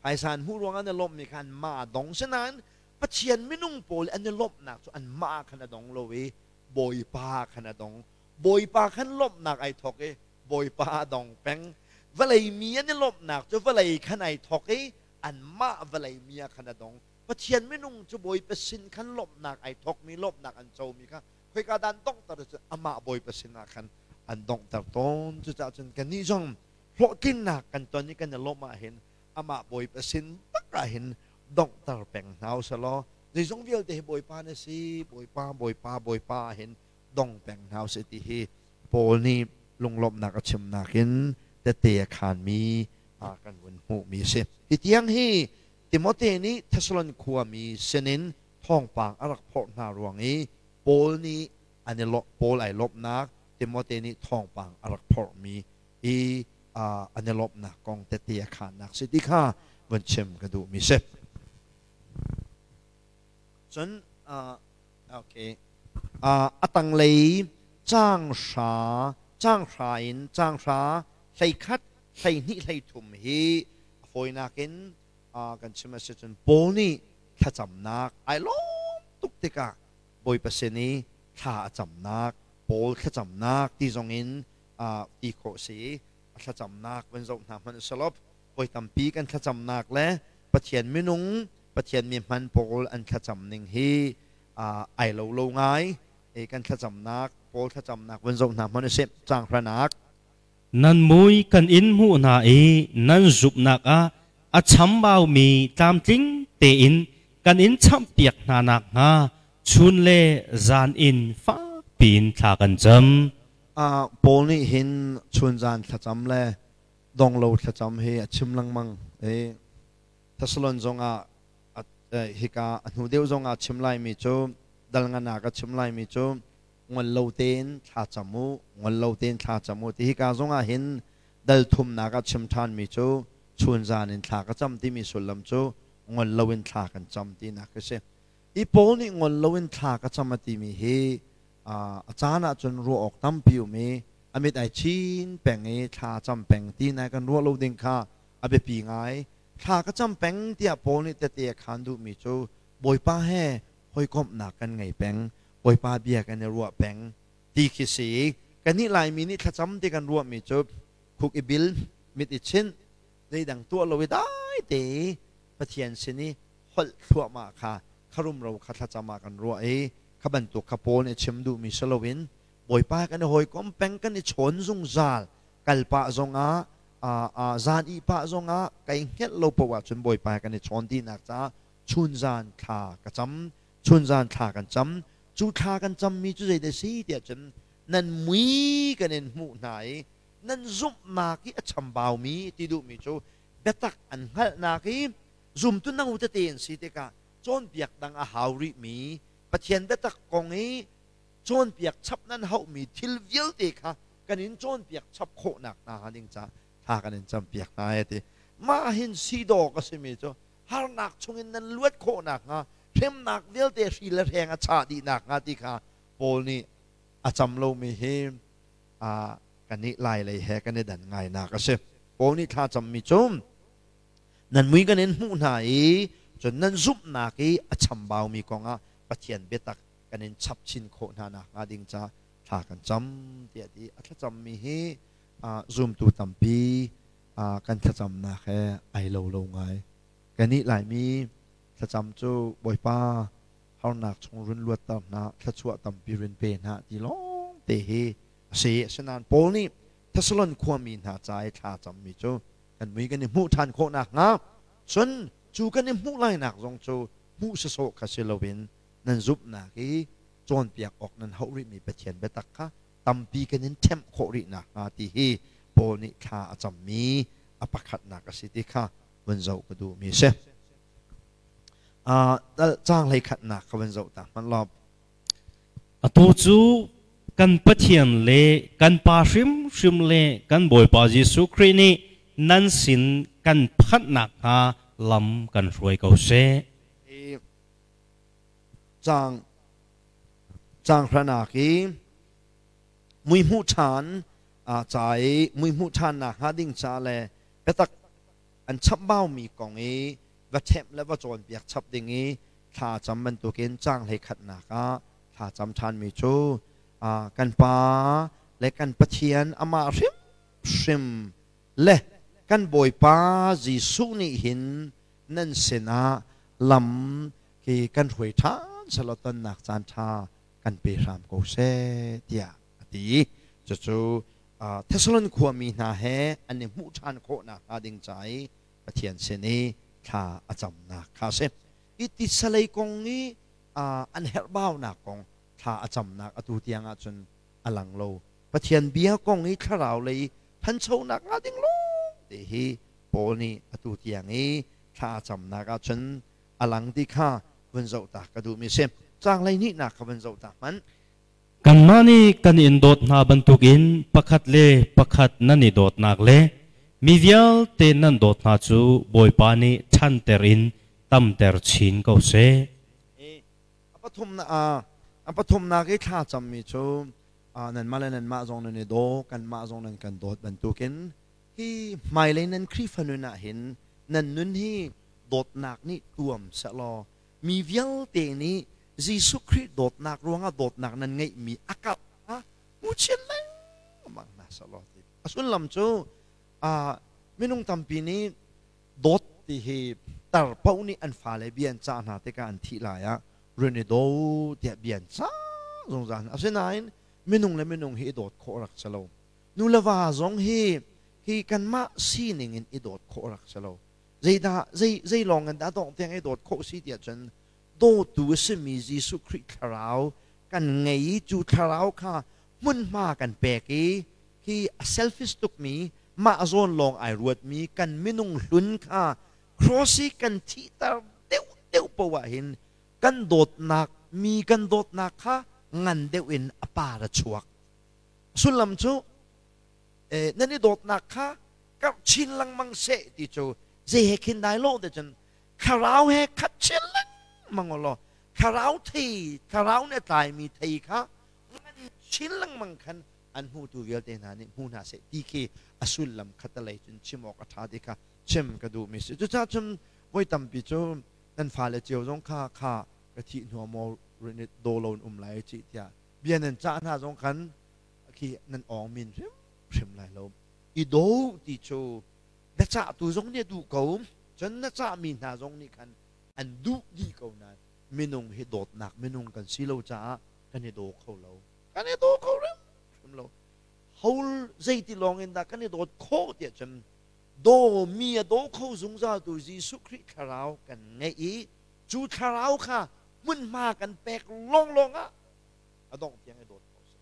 S1: Phaisa an hmuh ruangah an i lawmhmi kha anmah a dong. Sinain Pathian minung pawl an i lawmhnak cu anmah ah khan a dong lo i Bawipa ah khan a dong. Bawipa khan lawmhnak ai thawk i Bawipa a dong peng. Vawlei mi an i lawmhnak cu vawlei khan ai thawk i anmah vawlei mi ah khan a dong. Pathian minung cu Bawipa sin khan lawmhnak ai thawkmi lawmhnak an comi kha khoika dah an donghter cu amah Bawipa sinah khan an donghter tawn. Cucaah cun kannih zong hlawhtlinnak kan ton i kan i lawmh ahhin amah Bawipa sin bak ahhin donghter peng hna usih law zeizong vialte hi Bawipa na si, Bawipa, Bawipa, Bawipa ahhin dong peng hna usih ti hi Paul nih lunglawmhnak a chimnak in tette a khaanmi kan vun hmuhmi a si. Hi tiang hi Timote nih Thessalon khuami sinin thawngpang a rak phorh hna ruang i Paul nih an i Paul ai lawmhnak Timote nih thawngpang a rak phorhmi i an i lawmhnak kong tette a khaannak si ti kha vun chim ka duhmi si. Cun okay a tanglei caang hra caang hra in caang hra 11 12 13 hi a fawinak in kan chim a si cun Paul nih thlacamnak ai lawm tuk tikah Bawipa sin i thla a camnak Paul thlacamnak ti zong in ti khawh si a thlacamnak van zoh hna hmanh usalaw voi tampi kan thlacamnak le Pathian minung Pathian mi hman pawl an thlacam ning hi ai lo lo ngai kan thlacamnak Paul thlacamnak van zoh hna hmanh usih caang hranak.
S2: Nan mui kan in hmuh hna i nan zumhnak ah a chambaumi tlamtling tein kan in champiak hna nakhnga chun le zan in fakpiin thla kan cam.
S1: Paul nih hin chun zan thlacam le donglo thlacam hi a chim lengmang i Thessalon zongah hika a hnu deuh zongah chim laimi cu dal ngan ah ka chim laimi cu ngol lo tein thla cam u, ngol lo tein thla cam u ti hika zongah hin dal thumnak ah chim ṭhanmi cu chun zan in thla ka cam timi sullam cu ngol loin thla kan cam tinak a si. Hi Paul nih ngol loin thla ka cam a timi hi a caan ahcun ruah awk tampi um i a mit ai chin peng i thla cam peng ti nai kan ruah lo ding kha a biapi ngai. Thla ka cam peng tiah Paul nih tete a khaan duhmi cu Bawipa he hawikomhnak kan ngei peng, Bawipa bia kan i ruah peng ti khi si. Kannih Laimi nih thlacam ti kan ruahmi cu khuk i bil, mit i chinh, zeidang tuah lo i dai te i Pathian sin i holh thluahmah kha kha rumro kha thlacam ah kan ruah i kha bantuk kha Paul nih a chim duhmi si loin Bawipa kan i hawikom peng, kan i chawn zungzal, kal pah zongah zan ih pah zongah kai hngelh lo paoh ahcun Bawipa kan i chawn tinak caah chunzan thla ka cam, chunzan thla kan cam. Cu thla kan cammi cu zeidah si tiah cun nan mui kan in hmuh hna i nan zumhnak i a chambaumi ti duhmi cu biatak an hngalhnak i zumtu no tete an si tikah cawnpiak dang a hau rihmi Pathian biatak kong i cawnpiak chap nan hauhmi thil vialte kha kan in cawnpiak chap khawhnak hna ding caah thla kan in campiak hna e ti. Mah hin si dawk a simi cu harnak chungin nan luat khawh nakhnga hremnak vialte hri le hreng a chah dih nakhnga ti kha Paul nih a cam lomi hi kan i lai lei he kan i dan ngainak a si. Paul nih thla cammi cu nan mui kan in hmuh hna i cun nan zumhnak i a chambaumi kongah Pathian biatak kan in chap chin khawh hna nakhnga ding ca thla kan cam tiah ti a thlacammi hi zumtu tampi kan thlacamnak he ai lo lo ngai. Kannih Laimi thlacam cu Bawipa harnak chung run luatter hna, thluachuah tampi run pe hna ti lawng te hi a si. Asinain Paul nih Thessalon khuami hna ca i thla cammi cu kan mui kan i hmuh ṭhan khawh nakhnga cun cu kan i hmuh lainak zong cu hmuh sawsawh kha si loin nan zumhnak i cawnpiak awk nan hauh rihmi Pathian biatak kha tampi kan in ṭhemh khawh rih nakhnga ti hi Paul nih thla a cammi a pakhatnak a si ti kha vun zoh ka duhmi a si. Caang hleikhatnak kha vun zoh ta hmanh law.
S2: Tu cu kan Pathian le kan Pa hrimhrim le kan Bawipa Jesuh Khrih nih nan sin kan phanh nakhnga lam kan hruai ko seh.
S1: Caang caang hranak i mui hmuh ṭhan ca i mui hmuh ṭhan nakhnga ding ca le biatak an chapbaumi kong i va ṭhemh le va cawnpiak chap ding i thla cam bantukin caang hleikhatnak ah thla cam ṭhanmi cu kan Pa le kan Pathian amah hrimhrim le kan Bawipa Jesuh nih hin nan sinah lam hi kan hruai ṭhan selaw tonnak caan ṭha kan pe hram ko seh tiah a ti. Cucu Thessalon khuami hna he an i hmuh ṭhan khawh nakhnga ding ca i Pathian sin i thla a camnak kha a si. Hi titsalei kong i an herhbaunak kong thla a camnak atu tiang ahcun a lang lo. Pathian bia kong i thlarau lei thanchonak hnga ding lawngte hi Paul nih atu tiang i thla a camnak ahcun a lang ti kha vun zoh ta ka duhmi a si. Caang hleihnihnak kha vun zoh ta hmanh.
S2: Kanmah nih kan in dawt hna bantukin pakhat le pakhat nan i dawtnak le mi vialte nan dawt hna cu Bawipa nih ṭhanter in tamter chin ko seh.
S1: A pathumnak i thla cammi cu nanmah le nanmah zong nan i daw, kanmah zong nan kan dawt bantukin hi hmailei nan Khrihfa nun ah hin nan nun hi dawtnak nih tuam sehlaw mi vialte nih Jesuh Khrih dawtnak ruangah dawtnak nan ngeihmi a karh kha hmu chin lengmang hna sehlaw ti. A sullam cu minung tampi nih dawt ti hi tar paoh nih an fale bia an cah hna tikah an thih lai ah run i daw tiah bia an cah zungzal hna. Asinain minung le minung hi i dawt khawh rak si lo. Nu le va zong hi hi kanmah sining in i dawt khawh rak si lo. Zeidah zei zei lawng in dah dongh tiang i dawt khawh si tiah cun dawtu a simi Jesuh Khrih thlarau kan ngei i cu thlarau kha hmunhma kan pek i hi a selfish tukmi mah zawn lawng ai ruatmi kan minung hlun kha cross i kan thihter deuh deuh poah hin kan dawtnak mi kan dawtnak kha ngan deuh in a par a chuak. Sullam cu nan i dawtnak kha karh chin lengmang seh ti cu zei he khin dai lo te cun thlarau he khat chin lengmang law thlarau thei thlarau nih a tlaimi thei kha ngan chin lengmang khan an hmutu vialte hna nih hmu hna seh ti khi a sullam khatalei cun chim awk a ṭha ti kha chim ka duhmi si. Cucaah cun voi tampi cu nan fale cio zong kha kha ka thih hnu maw rinit daw lo in um lai ci tiah bia nan cah hna zong khan khi nan awng min hrimhrim lai lo. I do ti cu na cahtu zong nih a duh ko, cun na cahmi hna zong nih khan an duh dih ko nain minung hi dawtnak minung kan si lo caah kan i daw kho lo. Kan i daw kho hrimhrim lo. Hol zeiti lawng in dah kan i dawt khawh tiah cun daw mi a daw kho zungzaltu Jesuh Khrih thlarau kan ngeih i cu thlarau kha hmunhma kan pek lawnglawng ah a dongh tiang i dawt khawh a si.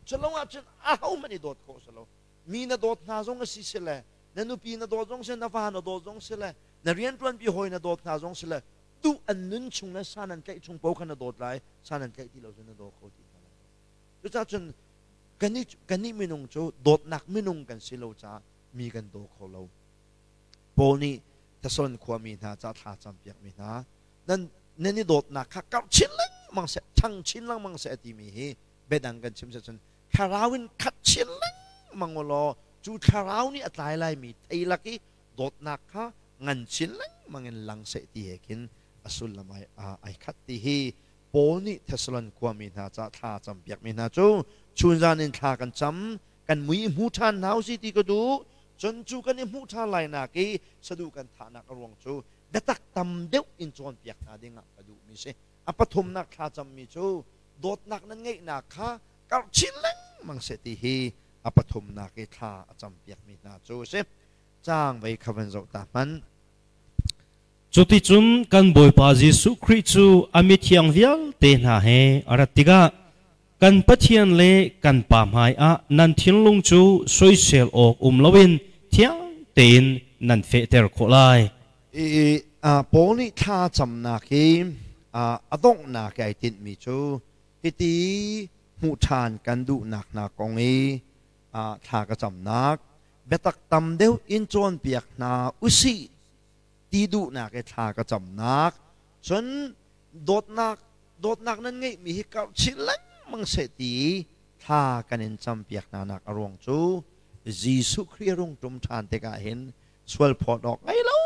S1: Cu lo ahcun ahohmanh i dawt khawh a si lo. Mi na dawt hna zong a si si le, na nupi na dawt zong si, na va na dawt zong si le, na rianṭuanpi hawi na dawt hna zong si le, duh an nun chung le san an tlaih chung paoh kha na dawt lai, san an tlaih ti lo cun na daw kho ti hna lai lo. Cucaah cun kannih minung cu dawtnak minung kan si lo caah mi kan daw kho lo. Paul nih Thessalon khuami hna ca thla campiakmi hna nan nan i dawtnak kha karh chin lengmang seh, ṭhang chin lengmang seh a timi hi biadang kan chim cun thlarau in khat chin lengmang u law cu thlarau nih a tlai laimi thei lak i dawtnak kha ngan chin lengmang in lang seh ti he khin a sullam ai khat ti hi Paul nih Thessalon khuami hna ca thla campiakmi hna cu chunzan in thla kan cam kan mui i hmu ṭhan hna usih ti ka duh cun cu kan i hmuh ṭhan lainak i saduh kan thahnak a ruang cu biatak tam deuh in cawnpiak hna dingah ka duhmi si. A pathumnak thla cammi cu dawtnak nan ngeihnak kha karh chin lengmang seh ti hi a pathumnak i thla a campiakmi hna cu a si. Caang vei kha van zoh ta hmanh.
S2: Cuticun kan Bawipa Jesuh Khrih cu a mithiang vialte hna he a rat tikah kan Pathian le kan Pa hmaiah nan thinlung cu soisel awk um loin thiang tein nan fehter khawh lai.
S1: I Paul nih thla camnak hi a donghnak i ai tinhmi cu Hiti hmuh ṭhan kan duhnak hna kong i thla ka camnak biatak tam deuh in cawnpiak hna usih ti duhnak i thla ka camnak cun dawtnak dawtnak nan ngeihmi hi karh chin lengmang seh ti thla kan in campiak hna nak a ruang cu Jesuh Khrih rung ṭum ṭhan tikah hin sual phawt awk ngei lo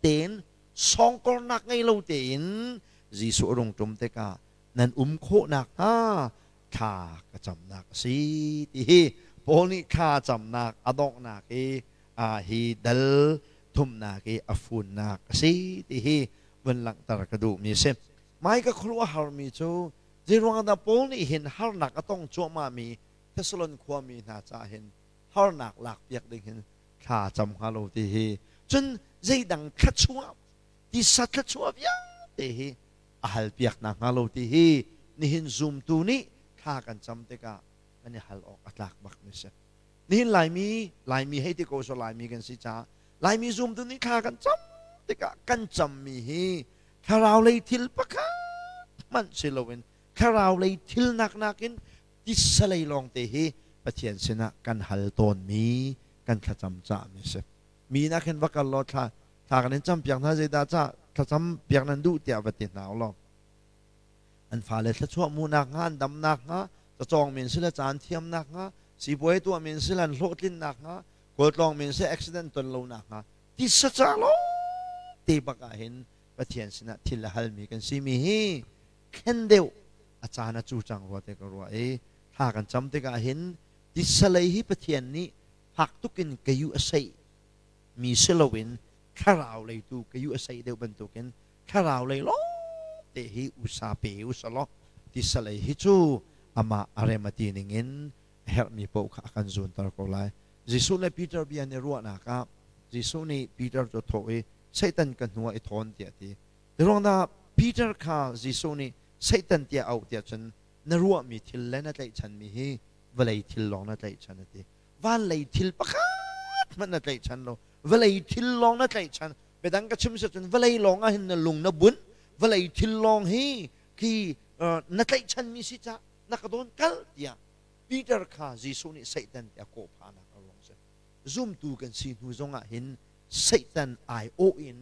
S1: tein sawngkornak ngei lo tein Jesuh rung ṭum tikah nan um khawh nakhnga thla ka camnak a si ti hi Paul nih thla camnak a donghnak i hi dal thumnak i a funnak a si ti hi vun langhter ka duhmi a si. Mai ka khuaruahharmi cu zeiruang dah Paul nih hin harnak a tong cuahmahmi Thessalon khuami hna caah hin harnak lakpiak ding hin thla cam hnga lo ti hi cun zeidang thluachuah tisa thluachuah vialte hi a halpiak hna hnga lo ti hi nihin zumtu nih thla kan cam tikah kan i hal awk a tlak bak mi si. Nihin Laimi Laimi hei ti ko so Laimi kan si caah Laimi zumtu nih thla kan cam tikah kan cammi hi thlarau lei thil pakhat hmanh si loin thlarau lei thil nak nakin tisa lei lawngte hi Pathian sinah kan hal tawnmi kan thlacam cahmi a si. Mi nak hin va kal law thla thla kan in campiak hna zeidah cah thlacam piak nan duh tiah va ti hna u law an fale thluachuah hmuhnak hnga an damnak hnga cacawng men sile caan thiamnak hnga sipuai tuah men sile an hlawhtlinnak hnga kawltlawng men sile accident ton lonak hnga tisa ca lawng te bak ah hin Pathian sinah thil a halmi kan si mi hi thlen deuh a caan a cu cang rua te ka ruah i thla kan cam tikah hin tisa lei hi Pathian nih fak tukin ka yu a seih mi si loin thlarau lei tu ka yu a seih deuh bantukin thlarau lei lawng te hi usa pe usa law tisa lei hi cu amah a rem a ti ning in a herhmi paoh kha a kan zunter ko lai. Jesuh le Peter bia nih ruahnak ah Jesuh nih Peter cu a thawh i Satan ka hnu ah i thawn tiah a ti. Ruang dah Peter kha Jesuh nih Satan tiah auh tiah cun na ruahmi thil le na tlaihchanmi hi vawlei thil lawng na tlaihchan a ti. Van lei thil pakhat hmanh na tlaihchan lo. Vawlei thil lawng na tlaihchan. Biadang ka chim si cun vawlei lawng ah hin na lung na bunh. Vawlei thil lawng hi khi na tlaihchanmi si cah na ka dawn kal tiah Peter kha Jesuh nih Satan tiah kawh phahnak a ruang si. Zumtu kan si hnu zongah hin Satan aiawh in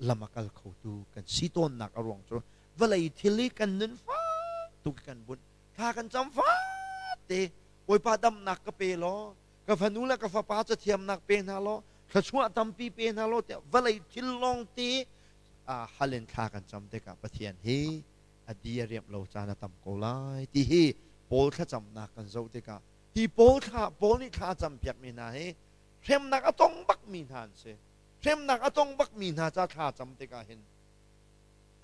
S1: lam a kal khotu kan si tawnnak a ruang cu vawlei thil i kan nun fak tuk kan bunh thla kan cam fate Bawipa damnak ka pe law ka fanu le ka fapa cathiamnak pe hna law thluachuah tampi pe hna law tiah vawlei thil lawng te hal in thla kan cam tikah Pathian hi a di a riamh lo caan a tam ko lai ti hi Paul thlacamnak kan zoh tikah hi Paul thla Paul nih thla a campiakmi hna hi hremnak a tong bakmi hna an si. Hremnak a tong bakmi hna ca thla cam tikah hin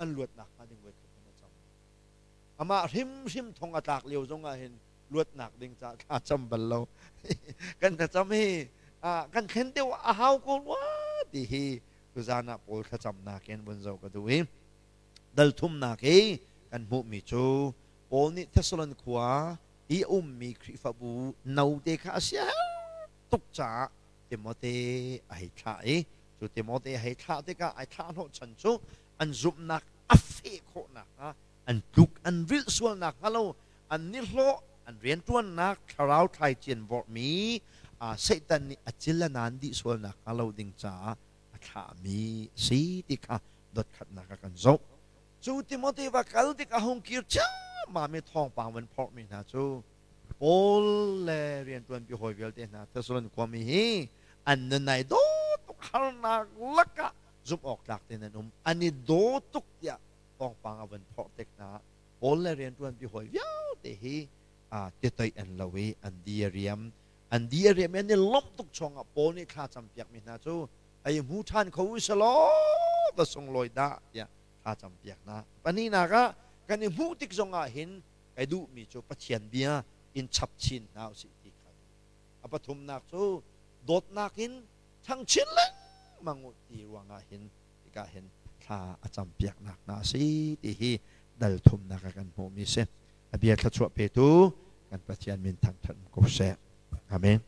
S1: an luatnak hnga ding voikhat hmanh a cam. Amah hrimhrim thong a tlak lio zongah hin luatnak ding ca thla cam bal lo. Kan thlacam hi kan thlen deuh a hau ko rua ti hi tuzan ah Paul thlacamnak in vun zoh ka duh i dal thumnak i kan hmuhmi cu Paul nih Thessalon khua i a ummi Khrihfabu note kha a sia tuk caah Timote a hei thlah i cu Timote a hei thlah tikah ai thlah hnawhchan cu an zumhnak a feh khawh nakhnga an tluk an rilh sual nakhnga lo an nihlawh an rianṭuannak thlarau thlaician vorhmi Satan nih a cil a naan dih sual nakhnga lo ding caah a thlahmi a si ti kha dotkhatnak a kan zoh. Cu Timote va kal tik a hung kir ciammam i thawngpang van phorhmi hna cu Paul le rianṭuanpi hawi vialte hna Thessalon khuami hi an nun ai daw tuk harnak lakah zumh awk tlak tein an um an i daw tuk tiah thawngpang a van phorh tik hna Paul le rianṭuanpi hawi vialte hi titoih an lo i an di a riam an di a riam i an i lawmh tuk chungah Paul nih thla campiakmi hna cu ei hmu ṭhan kho u selaw va sunglawi dah tiah thla campiak hna pahnihnak ah kan i hmuh tik zongah hin kai duhmi cu Pathian bia in chap chin hna usih ti kha a pathumnak cu dawtnak in ṭhangchin lengmang u ti ruangah hin tikah hin thla a campiaknak hna a si ti hi dal thumnak ah kan hmuhmi si. A bia thluachuah petu kan Pathian min thangṭhat ko seh. Amen.